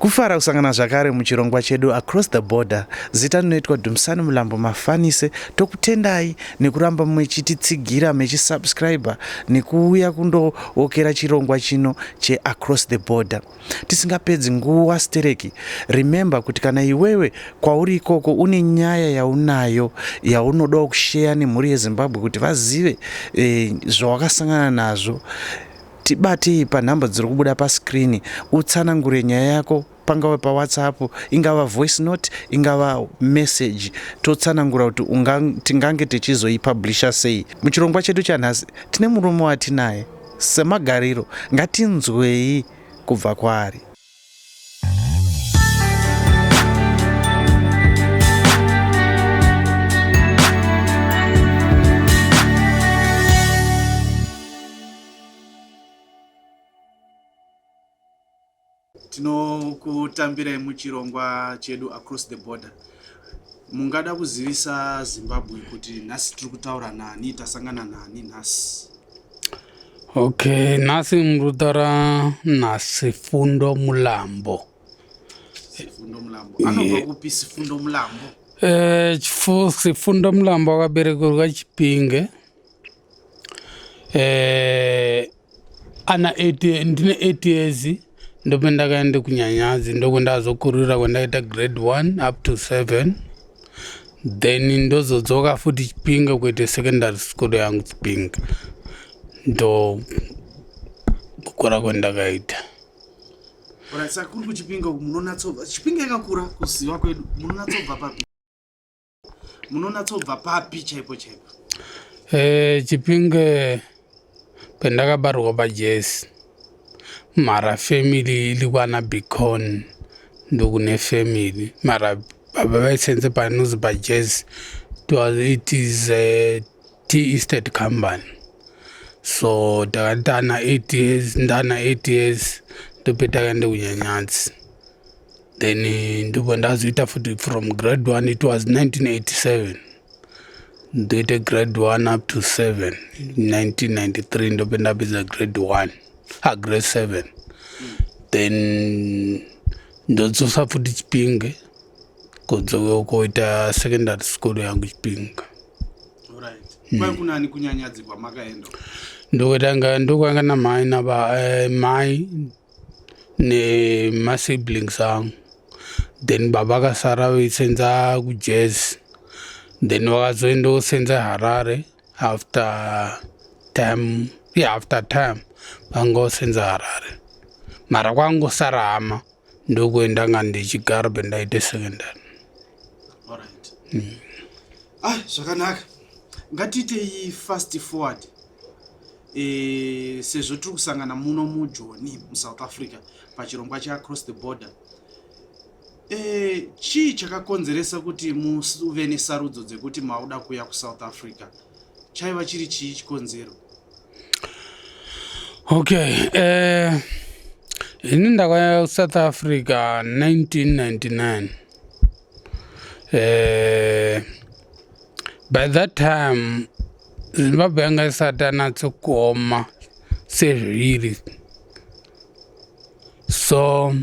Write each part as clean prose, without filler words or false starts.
Kufara kusangana zvakare muchirongwa chedu Across the Border. Zita rinoitwa Dumisani Mulambo Mafanise. Tokutendai nekuramba mechititsigira, mechisubscriber nekuuya kundookera chirongwa chino cheAcross the Border. Tisingapedzi nguva stereki, remember kuti kana iwewe kwauri ikoko une nyaya yaunayo yaunodawo kusheya nemhuri yeZimbabwe kuti vazive eh, zvawakasangana nazvo Tibatei panhamba dziri kubuda pascreen utsanangure nyaya yako pangave paWhatsApp, ingava voice note, ingava message totsanangura kuti tingange tichizoipublisha sei. Muchirongwa chedu chanhasi tine murume watinaye semagariro, ngatinzwei kubva kwaari. Tinokutambirai muchirongwa chedu Across the Border. Mungada kuzivisa Zimbabwe kuti nhasi tiri kutaura nani, tasangana nani nhasi? Okay, nhasi murutaura naSifundo Mulambo. Sifundo Mulambo. Anobva kupi Sifundo Mulambo? Eh, Sifundo Mulambo akaberekerwa Chipinge. Eh, ana 8 ndine 8 years ndope ndakaenda kuNyanyadzi ndokwendazokurira kwendaita grade 1 up to 7 then ndozodzoka futi Chipinge kuita secondary school yangu Chipinge ndo kukura kwendakaita. Alright, saka kuri kuChipinge uku munonatsobva Chipinge yakakura kuziva kwedu munonatsobva papi? Munonatsobva papi chaipo chaipo? Eh, Chipinge pendakabarwa paJesi mara family iri kwana Bicon ndokune family mara baba vaisenze panozi paJesi it is a tea estate company so takatana 8 years ndana 8 years ndope takaenda kuNyanyadzi then ndobva ndazoita futi from grade 1 it was 1987 ndoita grade 1 up to 7 1993 ndope ndapedza grade 1 ah, grade 7 then ndodzosa futi Chipinge kodzoka koita secondary school yangu Chipinge. Alright. Kwai kunani kuNyanyadzi kwamakaenda? Ndokwetanga ndokwanga namai naba eh, mai nemasiblings angu then baba akasara veisenza kuJazz then vakazoenda kusenza Harare after time yeah, after time vangosenza Harare mara kwangosara hama ndokuendanga ndichigara pendaite secondary. Alright. Ah, zvakanaka. Ngatiitei fast forward. E, sezvo tiri kusangana muno muJoni muSouth Africa pachirongwa cheAcross the Border. E, chii chakakonzeresa kuti muve nesarudzo dzekuti mauda kuya kuSouth Africa? Chaiva chiri chii chikonzero? Okay, ini ndakauya kuSouth Africa 1999. By that time Zimbabwe yanga isati anatsokuoma sezviri, so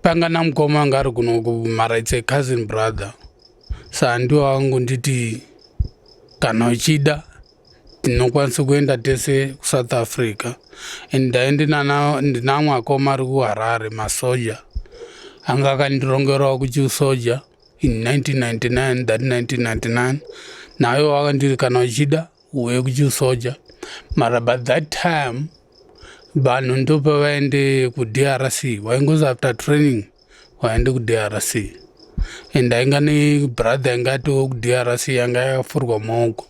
panga namukoma anga ari kuno mara it's a cousin brother, saka ndiwo akangonditi kana uchida tinokwanisa kuenda tese kuSouth Africa. And ndai ndinamwe akoma ari kuHarare masoja anga akandirongerawo kuchisoja in 1999 that 1999 nayo akandiri kana uchida uye kuchisoja mara by that time vanhu ndopavaende kuDRC waingozi after training waende kuDRC and ainga nebrother yanga atiwo kuDRC yanga yakafurwa maoko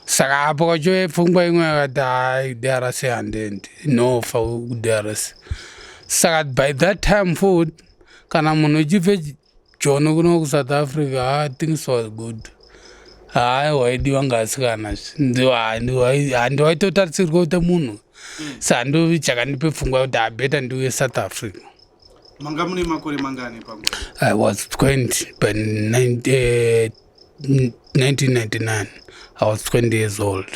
saka apo kacho pfungwa imwe yakati hai DRC handiendi nofa kuDRC saka by that time futi kana munhu uchibve Joni kuno kuSouth Africa ah, things was good hayi waidiwa ngasikana handiwaitotarisirwa kuita munhu sa ndo chakandipe pfungwa kuti abeta ndiuye South Africa. Manga mune makore mangani panguva? I was 20 by 1999 I was 20 years old.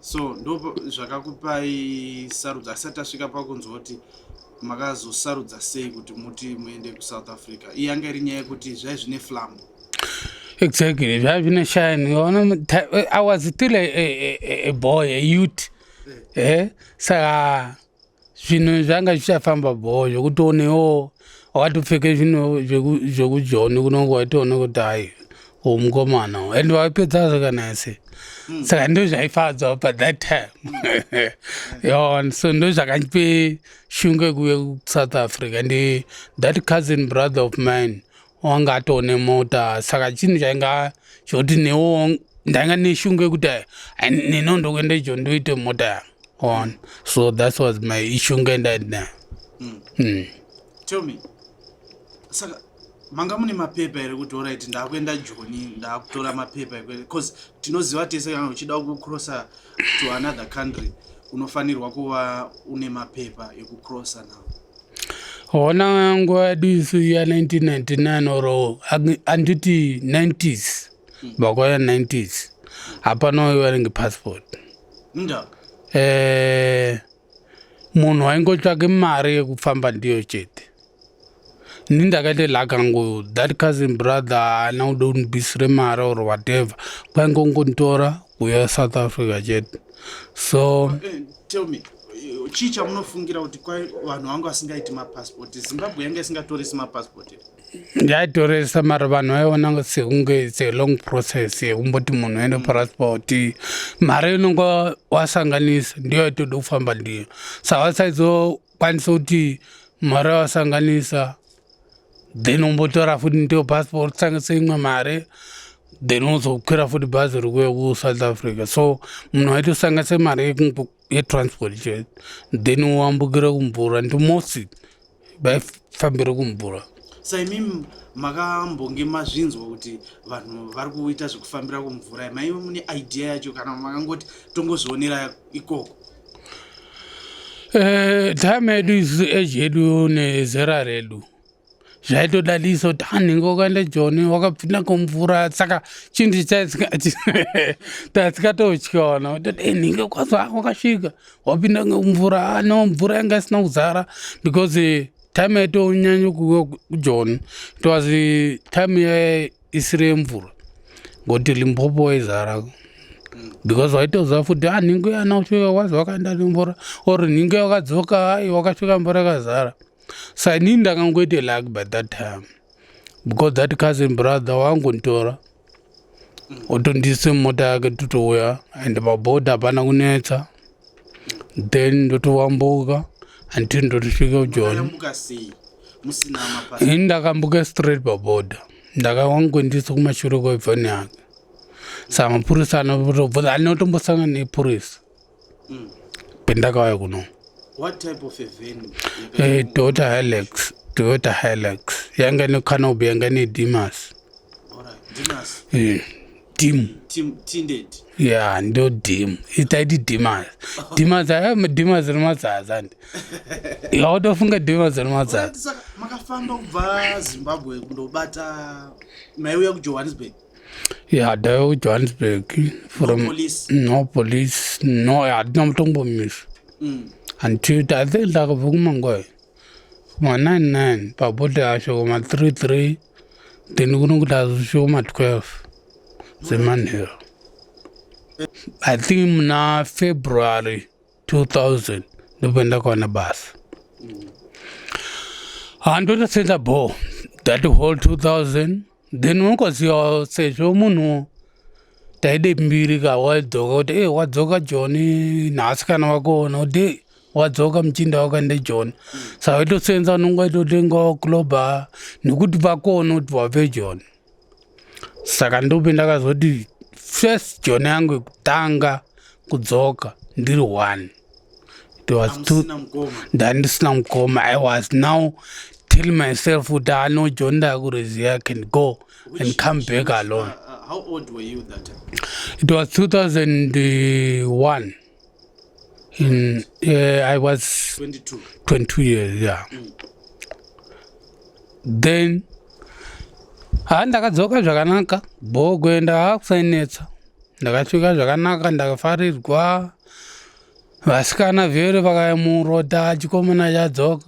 So ndo zvakakupai sarudzo asati asvika pakunzwa kuti makazosarudza sei kuti muti muende kuSouth Africa? Iyi yanga iri nyaya yekuti zvai zvine flambo. Exactly, zvaiva zvine shine. Ona, I was still a boy, a youth, saka zvinhu zvanga zvichafamba bho, zvokuti onewo wakatopfeke zvinhu zvekujoni kunonge waitoona kuti hai, mukomana, and waipedza zvakanase. Saka ndo zvaifadza pa that time yon. So ndo zvakandipe shungu yekuuya kuSouth Africa. And that cousin brother of mine wanga atone mota, saka chinhu chainga chokuti newo ndainga neshungu yekuti neno ndokuenda icho, ndoite mota yangu on. So that was my ishungu endainayo. Tell me, saka manga mune mapepa here kuti alright, ndakuenda Joni, ndakutora mapepa? Because tinoziva tese, kana uchida kucrossa to another country, unofanirwa kuva une mapepa ekucrossa nawo. Hona, nguva yedu isu ya1999 or handiti 90s, vakwaya 90s, hapana waiva ngepassport. Nda Munhu waingotsvake mari yekufamba ndiyo chete. Ini ndakaite luck angu, that cousin brother haana kuda kundibvisire mari or whatever, kwaingongonditora kuuya South Africa chete. So Tell me, chii chamunofungira kuti kwai vanhu vanga vasingaiti mapasipoti? Zimbabwe yanga isingatoresi mapasipoti? Yaitoresa mari, vanhu vaiona sekunge it's a long process yekumboti munhu aende passport. Mari inonga wasanganisa ndiyo yaitoda kufamba ndiyo, saka vasaizokwanisa kuti mari wasanganisa, then umbotora futi ndiyo passport, usangise imwe mari, then uzokwira futi bhazi rikuya kuSouth Africa. So munhu waitosanganisa mari yetransport chete, then uambukire kumvura. Ndi most vaifambire kumvura. Saimimi makambonge mazvinzwa kuti vanhu vari kuita zvekufambira kumvura? Maive mune idea yacho kana makangoti tongozvionera ikoko? Time yedu isu, age yedu nezera redu, zvaitodadisa kuti anhinge wakaenda Joni, wakapinda kumvura. Saka chinhu tasikatotyaona kuti nhinge kwazo wakasvika, wapinda mvura. No, mvura yanga isina kuzara because time yaitonyanya kuuya kuJoni, it was time isiri yemvura, ngokuti Limpopo waizara, because waitoziva futi a nhinge yana kusvika kwazi wakaenda nemvura or nhinge wakadzoka, ai, wakasvika mvura yakazara. Saka inini ndakangoite luck by that time because that cousin brother wangonditora, otondiise mumota yake, totouya, and pabhodha hapana kunetsa. Then ndotowambuka until ndotosvika kuJoni. Makayambuka sei musina mapasi? Ini ndakambuka straight pabhodha, ndakawangoendisa kumashure kwevhani yake. Saka mapurisa anotobvunza, anotombosangana nepurisa pendakauya kuno. What type of a van? Toyota Hilux, Toyota Hilux yanga necanopy, yanga nedimas. Alright, Dimas. Dim. Tinted. Ya, ndo dim, itaiti dimas, dimas aya, dimas remazaza ndi yautofunga, dimas remazaza. Alright, saka makafamba kubva Zimbabwe kundobata, maiuya kuJohannesburg? Ya, ndauya kuJohannesburg from No police? No police, no, hatina mutombomisa until I think ndakabva kumangoyo kuma 99, pabhodha yacho kuma 33, then kuno kuti azosvika kuma 12 dzemanheru, I think muna February 2000, ndipo ndakawana basa. Handotosenza bho that whole 2000. Then unongoziva, sezvo munhu taide mbiri ka, waidzoka kuti e wadzoka Joni nhasi, kana wakuona kuti "Hey, wadzoka muchinda wakaenda Joni." Saka waitosenza, unonge waitotengawo cloba nekuti vakuona kuti wabve Joni. Saka ndope ndakazoti first Joni yangu yekutanga kudzoka ndiri one, it was two Hamusina mukoma? Ndandisina mukoma. I was now tell myself kuti ano Joni ndakuriziva, I can go and come back alone. How old were you that time? It was 2001 in I was 22. 22 years, yeah. Then ha, ndakadzoka zvakanaka bho, kuenda hakusainetsa. Ndakasvika zvakanaka, ndakafarirwa. Vasikana vhele vakayamurota chikomana chadzoka.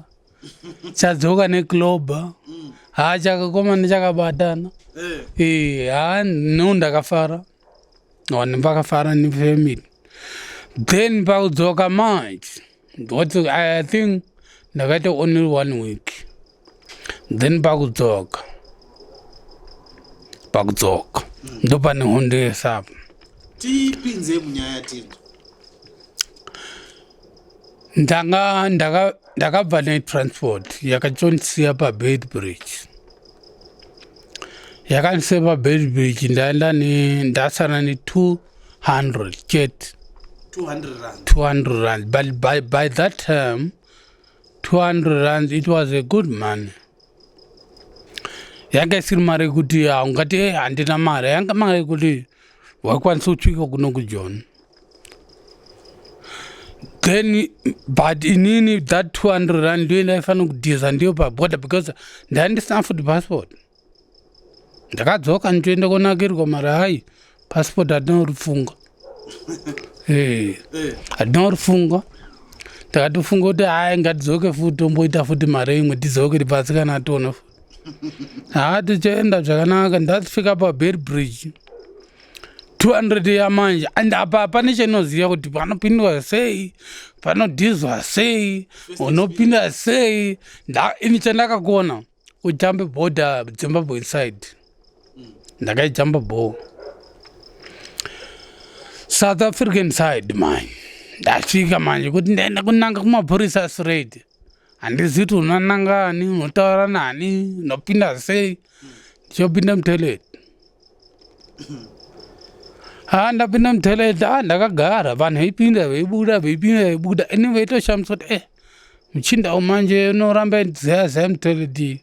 Chadzoka neclub. Ha chakakomana chakabatana. Eh, ha no ndakafara. Vanhu vakafara nefamily. Then pakudzoka manje, what I think ndakaita only one week. Then pakudzoka pakudzoka ndopane hondo yesapo. Tipinze munyaya tinzwe. Ndanga ndakabva netransport yakachondisiya paBeitbridge. Yakandisiya paBeitbridge ndaenda ne ndasara ne200 chete. 200 rand. 200 rand, but by that time 200 rand, it was a good money. Yanga isiri mari yekuti haungati, "Eh, handina mari." Yanga mari yekuti waikwanisa kusvika kuno kuJoni. Then but inini that 200 rand ndiyo ndaifanira kudhiza ndiyo paborder, because ndandisina futi passport. Ndakadzoka ndichoenda konakirwa mari. Hai, passport hatina kurifunga. Hatina kurifunga. Takatofunga kuti hai, ngatidzoke futi, tomboita futi mari imwe, tidzoke tipasi kana tione futi. Ha, tichienda zvakanaka, ndasvika paBeitbridge, 200 yamanje, and apa pane chinoziva kuti panopindwa sei, panodhizwa sei, unopinda sei. Ini chandakakona kujambe border Zimbabwe side, ndakaijamba bho. South African side manje, ndasvika manje kuti ndaenda kunanga kumapurisa straight, handizivi kuti unonanga ani, unotaura nani, unopinda sei. Ndichopinda mutoilet. Ha, ndapinda mutoilet, a ndakagara, vanhu veipinda veibuda, veipinda veibuda. Ini veitoshamisa kuti, "Eh, muchinda manje unoramba zeya zeya mutoilet iyi,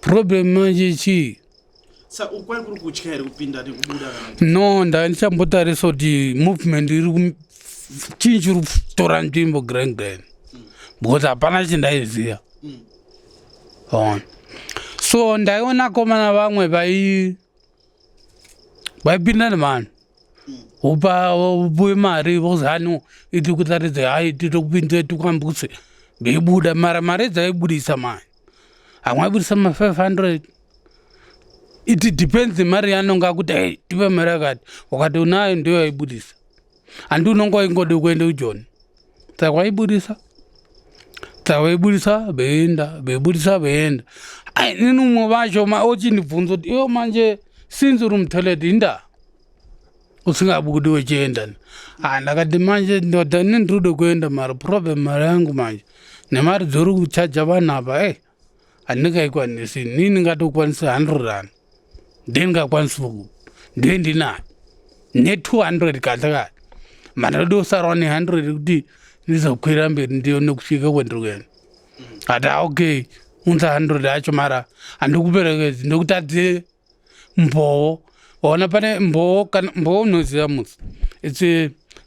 problem manje chii?" Sa ukwai kuri kutya here kupinda nekubuda kana? No, ndandichambotarisa kuti movement iri chii, chiri kutora nzvimbo grand grand, because hapana chindaiziva. Ona, so ndaiona komana vamwe vaipinda nevanhu, upa upuwe mari, vozani iti kutaridze, hai, titokupinze tikwambuse, veibuda. Mara mari dzaibudisa manje, hamwe aibudisa ma500. It depends mari yanonga kuti, "Hey, tipe mari yakati." Wakati unayo, ndiyo yaibudisa. Handi unonga waingode kuenda kuJoni, saka waibudisa, saka vaibudisa veienda, veibudisa veienda. Ai, nini umwe vacho ochindibvunza kuti, "Iwo manje since uri mutoilet, inda usingabudi uchienda?" Ah, ndakati manje ndoda ini ndirikude kuenda, mari problem mari yangu manje nemari dzori kuchaja vanhu apa, ei, handingaikwanisi. Nini ngatokwanisa 100 rand, ndingakwanisa ndiye ndinayo ne200 kahle kahle, mara ndosarawo ne100 kuti ndizokwira mberi ndione kusvika kwendiri kuenda. Ati, "Ah, okay, unza 100 yacho, mara handikuperekedzi, ndokutadze mbowo." Waona pane mbowo, kana mbowo unoziva musi, it's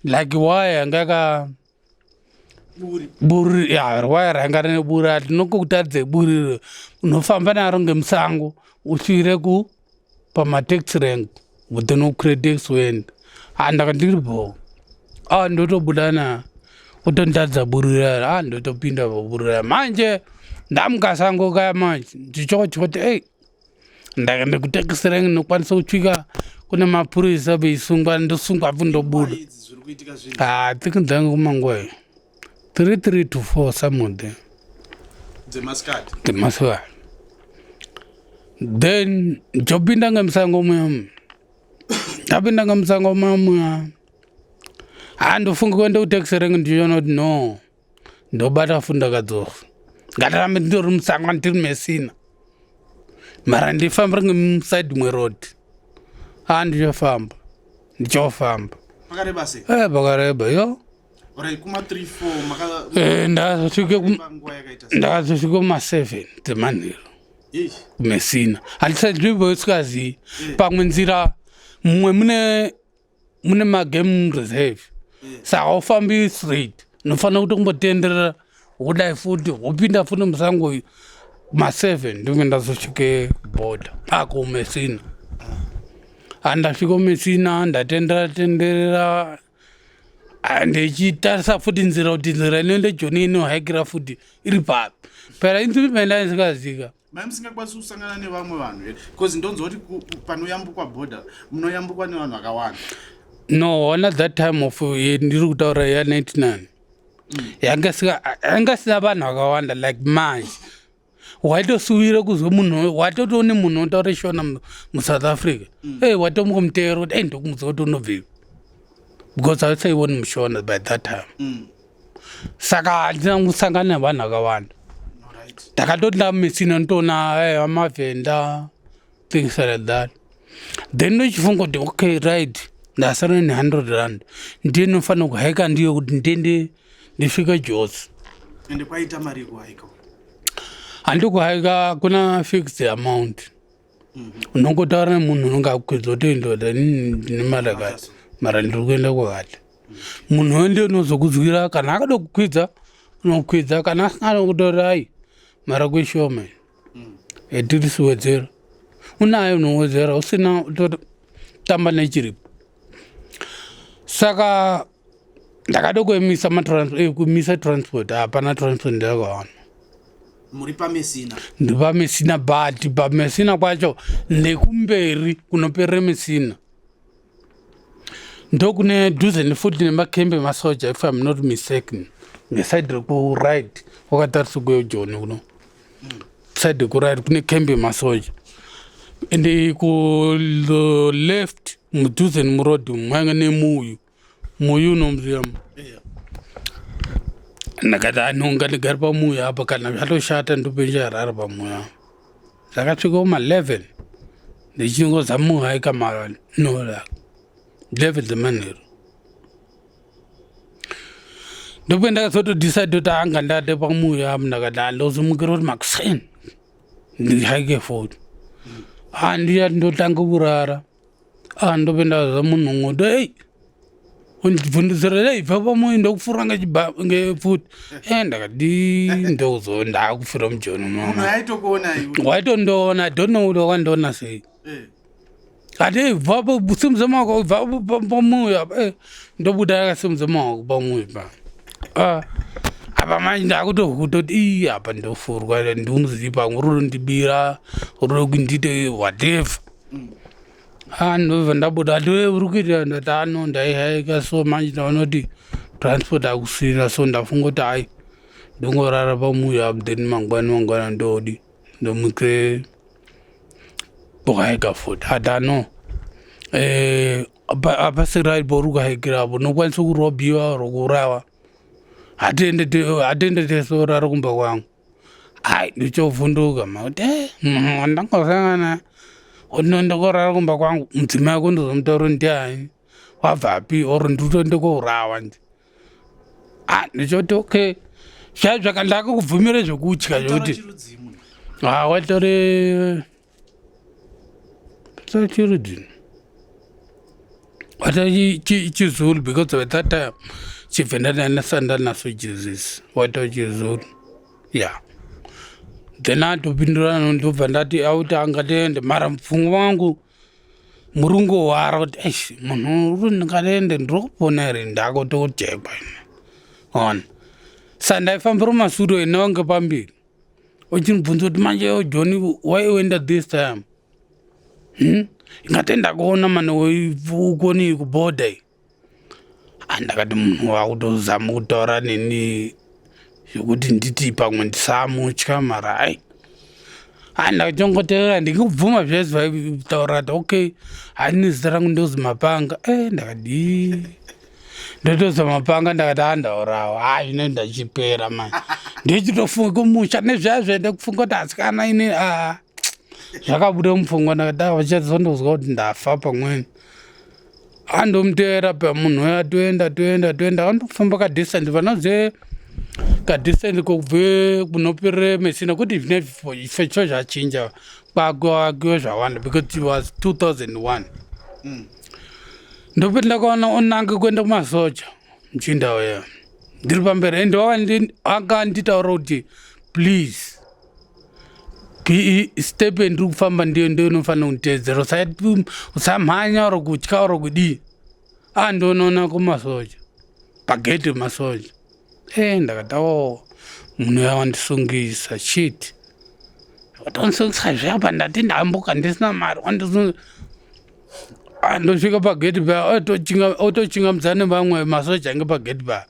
like waya yanga yaka Buri. Buri ya waya ranga rine buri. Hatinokutadze buri iro, unofamba naro ngemusango usvire ku pamataxi rank, then ukwire taxi uende. Ha, ndaka ndiri bho. A, ndotobuda na utonditadza buri raya. A, ndotopinda paburi raya manje, ndamukasango kaya manje, ndichotya kuti, ei, ndakaenda kutaxi rank, ndinokwanisa kusvika kune mapurisa veisungwa, ndosungwa futi, ndobuda. Idzi zviri kuitika zvinhu. Ah, think ndangu kumanguva iyo 3 3 to 4 somewhere there. Dzemasikati. Dzemasikati. Then ndopinda ngemusango muya, ndapinda ngemusango muya muya, ha, ndofunga kuenda kutaxi rank, ndichiona kuti no, ndobata futi, ndakadzoka. Ngatirambe ndindori musango, ndiri Mesina, mara ndifambira ngemuside mweroad. Ha, ndichofamba, ndichofamba. Pakareba sei? Eh, pakareba yo. Alright, kuma 3 4 maka Eh, ndakazosvike nguva yakaita sei? Ndakazosvika kuma-7 dzemanheru. Eish. KuMesina handisa nzvimbo isikazivi, pamwe nzira mumwe mune magame reserve, saka ufambi straight, unofanira kuti kumbotenderera wodai futi, wopinda futi musango uyu. Ma7 ndimwe ndazosvike border akuMesina. Handasvika kuMessina, ndatendera tenderera, ndichitarisa futi nzira kuti nzira inoenda Joni inohaikira futi iri papi. Phela inzvimbo isingazika. Mai musingakwanisi kusangana nevamwe vanhu here? Because ndonzwa kuti panoyambukwa border munoyambukwa nevanhu vakawanda. No, ona that time of ndiri kutaura ya 99 yanga isina vanhu vakawanda like manje. Waitosuvira kuzwa munhu, watotoone munhu otaura Shona muSouth Africa. Hey, watomukumutevera kuti ei ndokumudza kuti unobvepi, because hausaioni muShona by that time. Saka handina kusangana nevanhu vakawanda. Ndakatoti ndamuMessina ndotoona amavhenda, things like that. Then ndochifunga kuti okay, right, ndasara ne100 rand, ndiye ndinofanira kuhaika ndiyo kuti ndiende ndisvike Jozi. Ende kwaita mari yekuhaika? Handi kuhaika kuna fixed amount. Unongotaura nemunhu unonge akukwidza kuti ndoda ndine mari yakati, mara ndiri kuenda kwakati. Munhu wende unozokudzwira, kana akada kukwidza unokwidza, kana asingada kutora ai mara kweshoma etirisiwedzera unayo unowedzera, usina totamba nechiripo. Saka ndakada kuemisa kumisa transport, hapana transport ndakawana. Muri paMessina? Ndi paMessina, but paMessina kwacho nekumberi kunoperera Messina ndokune dhuze nefuti nemakembe emasoja, if I'm not mistaken, ngeside rekuright wakatarisa kuyo Joni kuno, side rekuright kune kembe emasoja, ende ku left mudhuze nemurodhi mainge nemuyu. Muyu unomuziva? Ndakati anonga ndigari pamuyu apa, kana zvatoshata ndopenja harare pamuyu apa. Ndakasvika kuma 11 ndichingozama kuhaika mara no, like 11 dzemanheru ndope ndakazotodecide kuti anga ndate pamuyu apa. Ndakati handozomukira kuti makuseni ndihaike futi, handiyati ndotanga kurara. Ah, ndope ndaza munhu ngoto ei undibvunzira ei bva pamuyu ndokufura ngepfuti. E ndakati ndozo ndakufira muJoni. Munhu aitokuona iwe? Waitondoona, I don't know kuti wakandiona sei. Ati bva, simudza maoko, bva pamuyu apa. Ndobuda akasimudza maoko pamuyu pa. Ah, apa manje ndakutohuta kuti ii apa ndofurwa, ndimuzivi, pamwe uri kundibira, uri kundiite whatever. Ah, ndobva ndabuda ati uri kuita? Ndati ano ndaihaika, so manje ndaona kuti transport akusina, so ndafunga kuti hai ndongorara pamuyu apo, then mangwani mangwana ndodi ndomukire kuhaika futi. Ati ano hapasi right pauri kuhaikira apo, unokwanisa kurobhiwa or kuurawa. Hatiende tese urara kumba kwangu. Hai, ndichovhunduka makuti munhu wandangosangana ndongorara kumba kwangu, mudzimai wako ndozomutaura ndiani, wabvapi, or nditoende kourawa nje? Ah, ndichoti okay, zvai zvakandakakubvumira zvekutya zvekuti Chirudzii munhu? Ah, watore chirudzii? Wata chiZulu, because at that time chibvenda ndandasanda naso chizisi, wata chiZulu, yeah. Then atopindurana, ndobva ndati auti angatiende, mara mupfungwa wangu muri kungowara kuti eish, munhu uri ndingaende ndiri kupona here, ndakutochekwa ine ona. Sa ndaifambira masure ine wange pamberi uchindibvunza kuti manje Joni why uenda this time, Ingati ndakuona mane ukoni kubhodha iyi. Ndakati munhu wakutozama kutaura neni zvekuti nditi pamwe ndisamutya, mara ai hai ndakachongotevera ndikubvuma zvese vaitaura kuti okay, haini zita rangu ndozi Mapanga. E ndakati ndotoza Mapanga, ndakati handaurawa, ha zvino ndachipera manje, ndichitofunga kumusha nezvaya zvaenda kufunga kuti asikana ini a zvakabuda mupfungwa. Ndakati vachazondozwa kuti ndafa pamweni. Andomutevera pa munhu uya, toenda toenda toenda, andofamba kadistance, vanozive kadistance kokubve kunoperere Messina, kuti zvine cho zvachinja, kwakuakiwe zvawanda, because it was 2001. Ndope ndakaona onanga kuenda kumasoja muchinda uya, ndiri pamberi, ende akanditaura kuti please. Step ndiri kufamba ndiyo ndiyo inofanira kunditeedzera. Usamhanya or kutya or kudii. A ndonoona kumasoja pagedhi masoja. E ndakati o munhu uya wandisungisa shit, watondisungisa zveapa. Ndati ndambuka ndisina mari, wandisungisa. Ndosvika pagedhi paya, otochingamidza nevamwe masoja ange pagedhi paya,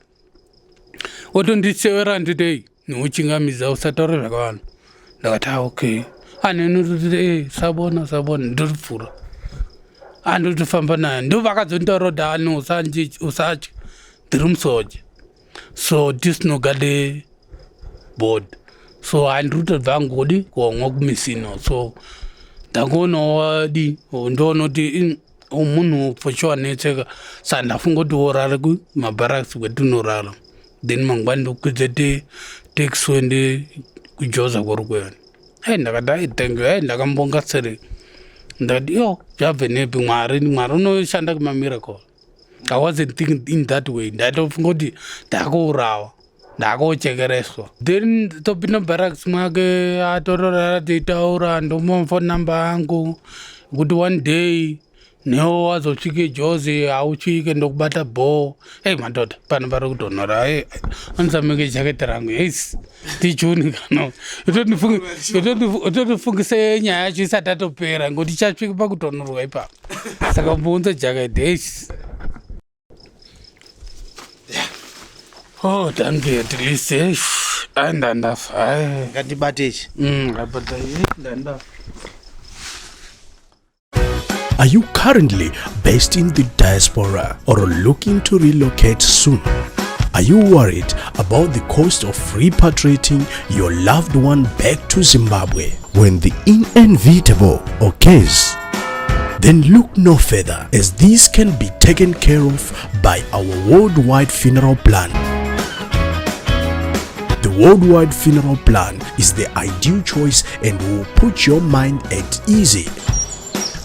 otondisevera nditei neuchingamidza, usataura zvakawanda. Ndakati ah, okay. Anenototi e sabona sabona, ndotopfuura, andotofamba naye. Ndo vakazonditaura kuti ano usatya, ndiri musoja, so tisinogade board, so handiri kutobva ngodi kuhomwa kumisino. So ndangoonawo di ndoona kuti munhu for sure anetseka, saka ndafunga kuti worare kumabarracks kwetinorara, then mangwani ndokwidze taxi uende kujoza kuri kuenda. Ai ndakati ai thank you. Ai ndakambonga sere, ndakati yo zvabve nepi Mwari, Mwari unoshanda kumamiracle. I wasn't thinking in that way. Ndaitofunga kuti ndakuurawa, ndakuchekereswa. Then topinda barracks mwake, atororara teitaura, ndomupa phone number yangu kuti one day newo wazosvike Jozi hausvike ndokubata bho. Ei madhodha, pano pari kutonhora. Ei andisameke jaketi rangu. Yes, tichuni kana itotifungise nyaya yacho isati atopera, ngokuti ichasvika pakutonhorwa ipapo, saka mbuunze jaketi. Eis. Oh, thank you at least. Eish, ai ndandafa. Ai. Ngatibate ichi. Ngabata, ndandafa. Are you currently based in the diaspora or looking to relocate soon? Are you worried about the cost of repatriating your loved one back to Zimbabwe when the inevitable occurs? Then look no further, as this can be taken care of by our worldwide funeral plan. The Worldwide Funeral Plan is the ideal choice and will put your mind at ease.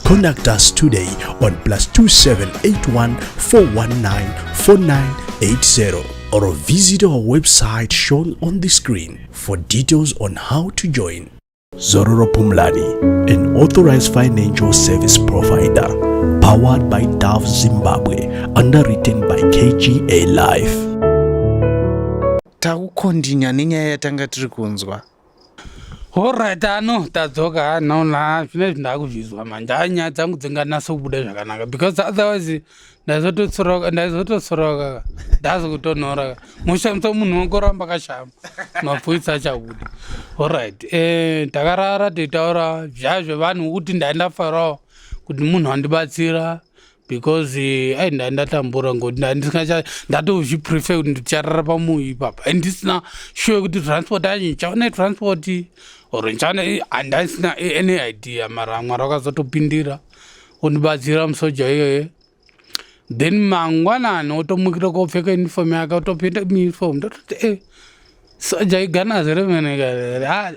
Contact us today on +27 81 419 4980 or visit our website shown on the screen for details on how to join. Zororo Pumlani, an authorized financial service provider, powered by Dove Zimbabwe, underwritten by KGA Life. Takucontinue nenyaya yatanga tiri kunzwa. Alright, ano tadzoka. Ano na zvinezvi ndakuzvizwa manje. Hai, nyaya dzangu dzinganasa kubuda zvakanaka, because otherwise ndaizotosoroka, ndazokutonhora mushamisa munhu wangoramba kashama mapfuitsi achabuda. Alright, takarara teitaura zvaya zvevanhu kuti ndaindafarawo kuti munhu andibatsira, because ai ndandatambura ngokuti ndandisina, ndatozviprefer kuti ndicharara pamuyu ipapa and ndisina sure kuti transport yacho ndichaona transport or ndichaona, handisina any idea. Mara Mwari wakazotopindira, undibatsira musoja iyeye. Then mangwanani otomukira kopfeka uniform yake, otopinda uniform. Ndototi e soja iganazi remene.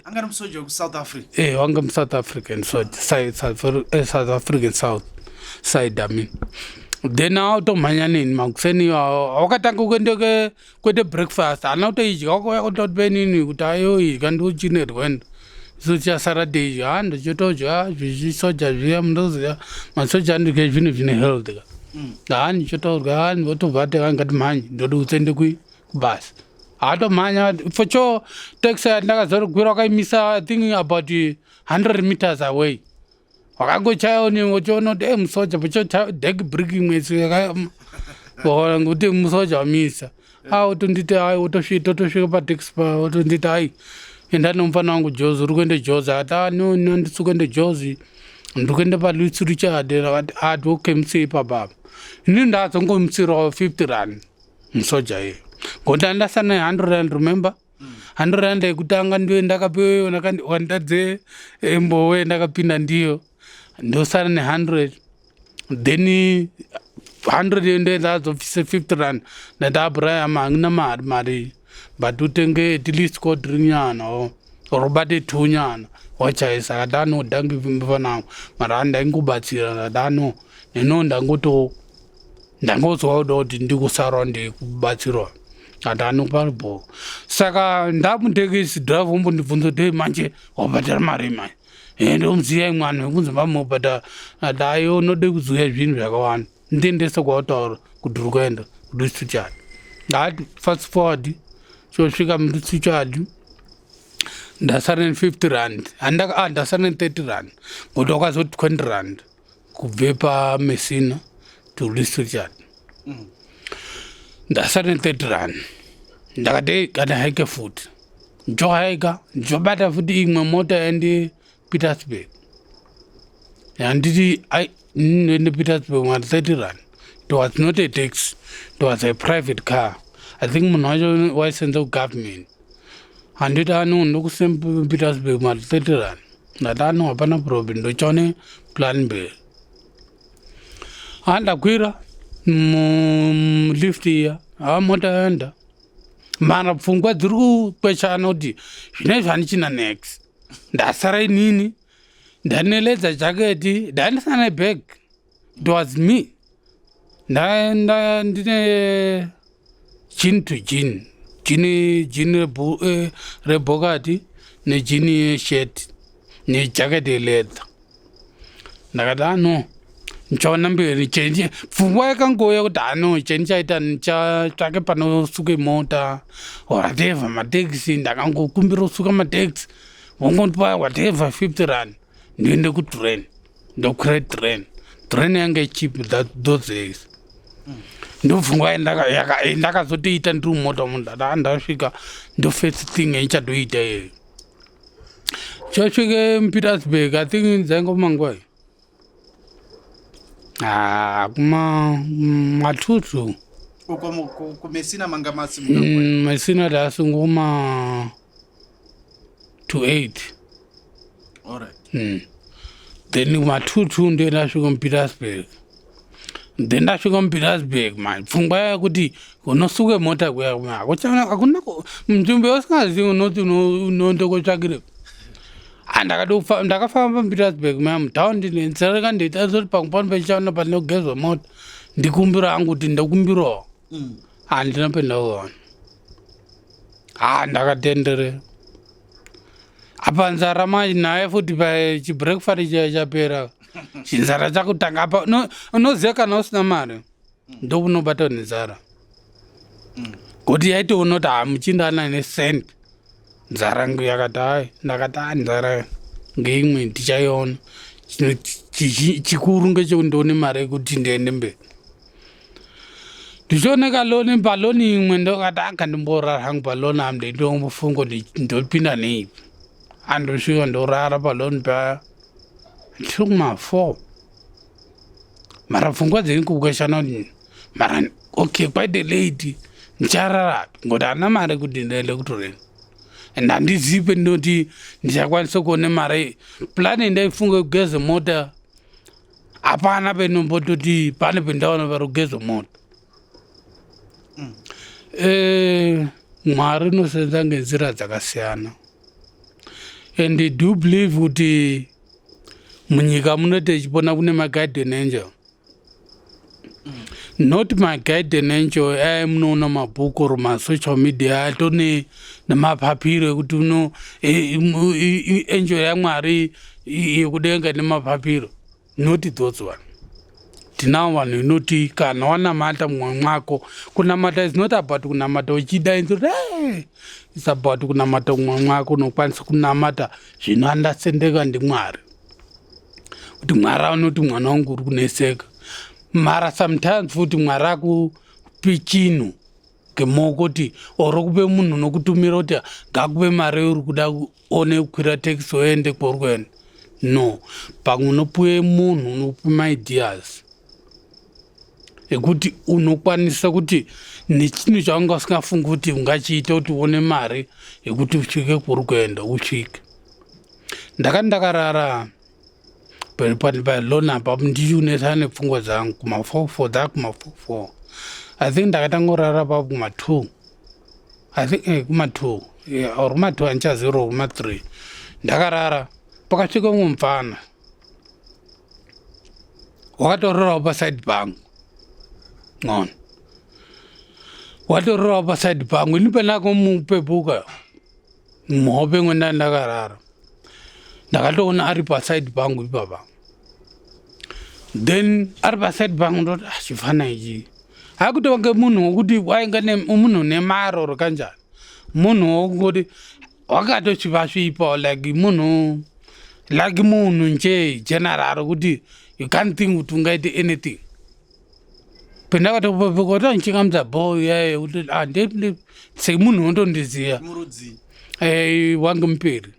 Angari musoja wekuSouth Africa? Eh, wanga muSouth African soja, South African south side, I mean. Then automhanya neni makuseni iwawo, wakatanga kuende kwete breakfast, haana kutoidya, wakauya kutotipe nini kuti ayoidya, ndochine rwendo, isu tichasara teidya. Ha, ndichitodya zvichisoja zviya, mundoziva masoja andike zvinhu zvine health ka. Ha, ndichitodya. Ha, ndotobva ati ngatimhanye, ndodi kutsende kubasa. Hatomhanya for sure. Taxi yandakazorogwira wakaimisa, I think about 100 meters away. Wakangochaya uchiona kuti e musoja pocho deck brick imwe ngokuti musoja wamisa. A otonditi ai, otosvika pataxi pa, otonditi ai enda nomufana wangu Jozi, uri kuende Jozi? Ati a no, no, handisi kuende Jozi, ndiri kuenda paLouis Trichardt. Akati ati okay, musei ipapa. Inini ndazongomutsirawo 50 rand musoja iye, ngokuti andasana 100 rand. Remember, 100 rand yekutanga ndiyo ndakapiwa wandadze mbowe, ndakapinda ndiyo, ndosara ne100. Then 100 iyo ndo ndazobvise 50 rand. Ndati abraham hangina mari, mari, but utenge at least cold drink nyana or ubate two nyana wachaisa. Akati ano dangi mufana wangu, mara handaingobatsira. Ndati ano neno ndangoto ndangozwa kuda kuti ndikusarawo ndikubatsirwa. Ati anopa bho. Saka ndamutekisi driver ombondibvunza kuti manje wabhadhara mari manje. Ende omuziya imwe anhu vekunzi vamobhadhara. Ati ayo unode kuziya zvinhu zvakawanda. Ndiendese kwautaura kuti uri kuenda kuti usituchadi. Ndati fast forward chosvika mudutsuchadi ndasara ne 50 rand handaka ah, ndasara ne 30 rand ngokuti wakazoti 20 rand kubve pamessina to Lusitchard mm. Ndasara ne 30 rand ndakati kana haike futi njohaika njobata futi imwe mota yaende Petersburg handiti ai ndoende Petersburg mari 30 rand. It was not a taxi, it was a private car. I think munhu wacho waisenza kugovernment. Handiti ano ndokusen Petersburg mari 30 rand. Ndati ano hapana problem, ndochaone plan B. Handakwira mulift iya, ha mota yaenda. Mara pfungwa dziri kukweshana kuti zvinezvi handichina next. Ndasara inini ndaneledza jaketi, ndandisina nebag. It was me. Ndaenda ndine jean to jean, jean jean rebhokati nejean yeshirt nejaketi yeleather. Ndakati ano ndichaona mberi chenje. Pfungwa yakangouya kuti ano chendichaita ndichatsvake panosuke mota whatever matekisi. Ndakangokumbira kusuka matekisi, vongondipa whatever 50 rand, ndoende kutrain, ndokwira train. Train yange cheap that those days. Ndopfungwa yandakazotoita ndiri mumota umu. Ndada ndasvika, ndo first thing yandichatoita iyoyo. Chosvike muPetersburg, I think dzaingoma nguva iyi, ah, kuma matutu. Uko kuMessina manga masimuka? Messina tasingoma to 8. Alright. Then kuma 2 ndiye ndasvika muPetersburg. Then ndasvika muPetersburg manje pfungwa yekuti unosuke mota kuya hakuna nzvimbo yausingazivi unoti unoende kotsvakire. Ndakafamba muPetersburg maya mutaundi nenzereka, ndoita soti pamwe pano pechichaona panogezwa mota, ndikumbira hangu kuti ndokumbirawo. Handina pendakuona. Ha, ndakatenderera apa nzara manje naye futi pachibreakfast chaya chapera, chinzara chakutanga apa. Unoziva kana usina mari ndokunobata nenzara, kuti yaitoona kuti hamuchinda ana necent. Nzara yakati hai, ndakati a nzara ngeimwe ndichaiona. Chikuru ngechekuti ndione mari yekuti ndiende mberi. Ndichioneka loni paloni imwe, ndokati aka ndimborara hangu paloni am, ndeitombofunga kuti ndopinda neipi. Andosvika ndorara paloni paya ndiri kuma 4, mara pfungwa dzeni kukweshana kuti mara okay, quite late, ndichararapi ngokuti handina mari kuti ndiende kutoreni and handizivi pendinoti ndichakwanisa kuone mari. Plan ndaifunga kugeza mota, hapana penombototi pane pendaona pari kugeza mota. Mwari unosenza ngenzira dzakasiyana and do believe kuti munyika munoite ichipona kune maguardian angel, not maguardian angel aya munoona mabhuku or masocial media atone nemapapiro ekuti uno angel yaMwari yekudenga nemapapiro, not those one. Tinawo vanhu inoti kana wanamata mumwe mwako, kunamata is not about kunamata uchida inzoti, it's about kunamata mumwe mwako. Unokwanisa kunamata zvinoandasendeka ndiMwari, kuti Mwari anoti mwana wangu uri kuneseka. Mara sometimes futi Mwari akupi chinhu ngemoko kuti oro kupe munhu unokutumira kuti ngakupe mari uri kuda one kukwira taxi oende kwauri kuenda. No, pamwe unopuwe munhu unokupe maideas ekuti unokwanisa kuti nechinhu chaunga usingafungi kuti ungachiita kuti uone mari yekuti usvike kuri kuenda usvike. Ndakati ndakarara palona apapo ndichiunesana nepfungwa dzangu kuma 4 4 dza kuma 4 4, I think ndakatanga kurara papo kuma 2, I think kuma 2, yeah, or kuma 2, handichazivi, or kuma 3. Ndakarara, pakasvika umwe mupfana wakatorerawo paside pangu ng'ono. Watorora paside pangu ini pendakomupepuka muhope mwenda ndakarara ndakatoona ari paside pangu ipapa. Then ari paside pangu ndoti ah, chifana ichi hakutonge munhu wokuti wainga munhu nemaro or kanjani, munhu wokungoti wakatosvipa like munhu, like munhu nje general kuti you can't think kuti ungaite anything. Pendakatopepuka nchingamidza bho yaye kuti ah, semunhu wondondiziya wange muperi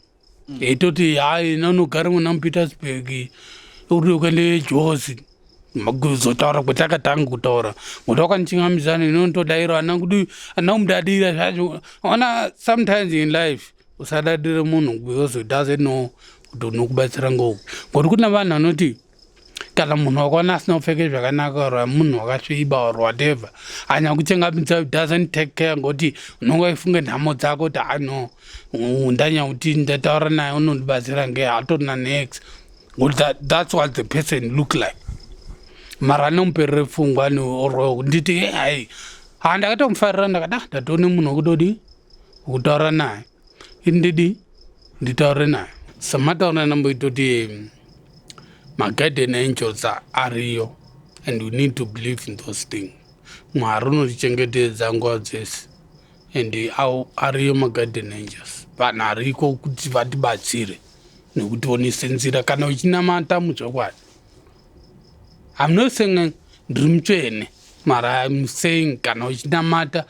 eitoti hayi nanogara muna muPetersburg uri kuende Jozi kuzotaura kwatakatanga kutaura ngokuti wakandichingamidza inontodaira ana kuti ana kumudadira zvacho. Ona, sometimes in life usadadire munhu because he doesn't know kuti unokubatsira ngoupi, ngokuti kuna vanhu vanoti kana munhu wakaona asina kupfeke zvakanaka or munhu wakasviba or whatever, anyakuchengamidza doesn't take care, ngokuti unonge waifunge nhamo dzako kuti ano ndanyakuti ndataura naye unondibatsira nge hatorina nex, ngokuti that's what the person look like. Mara anomuperere pfungwa or nditi hai ha ndakatomufarira, ndakada ndatoone munhu wekutodi wekutaura naye, indidi nditaure naye samataura ndamboitoti maguardian angels ariyo and we need to believe in those things. Mwari unotichengetedza nguva dzese and ariyo maguardian angels, vanhu ariko kuti vatibatsire nekutionese nzira kana uchinamata muzvokwadi. I'm not saying ndiri mutsvene, mara I'm saying kana uchinamata,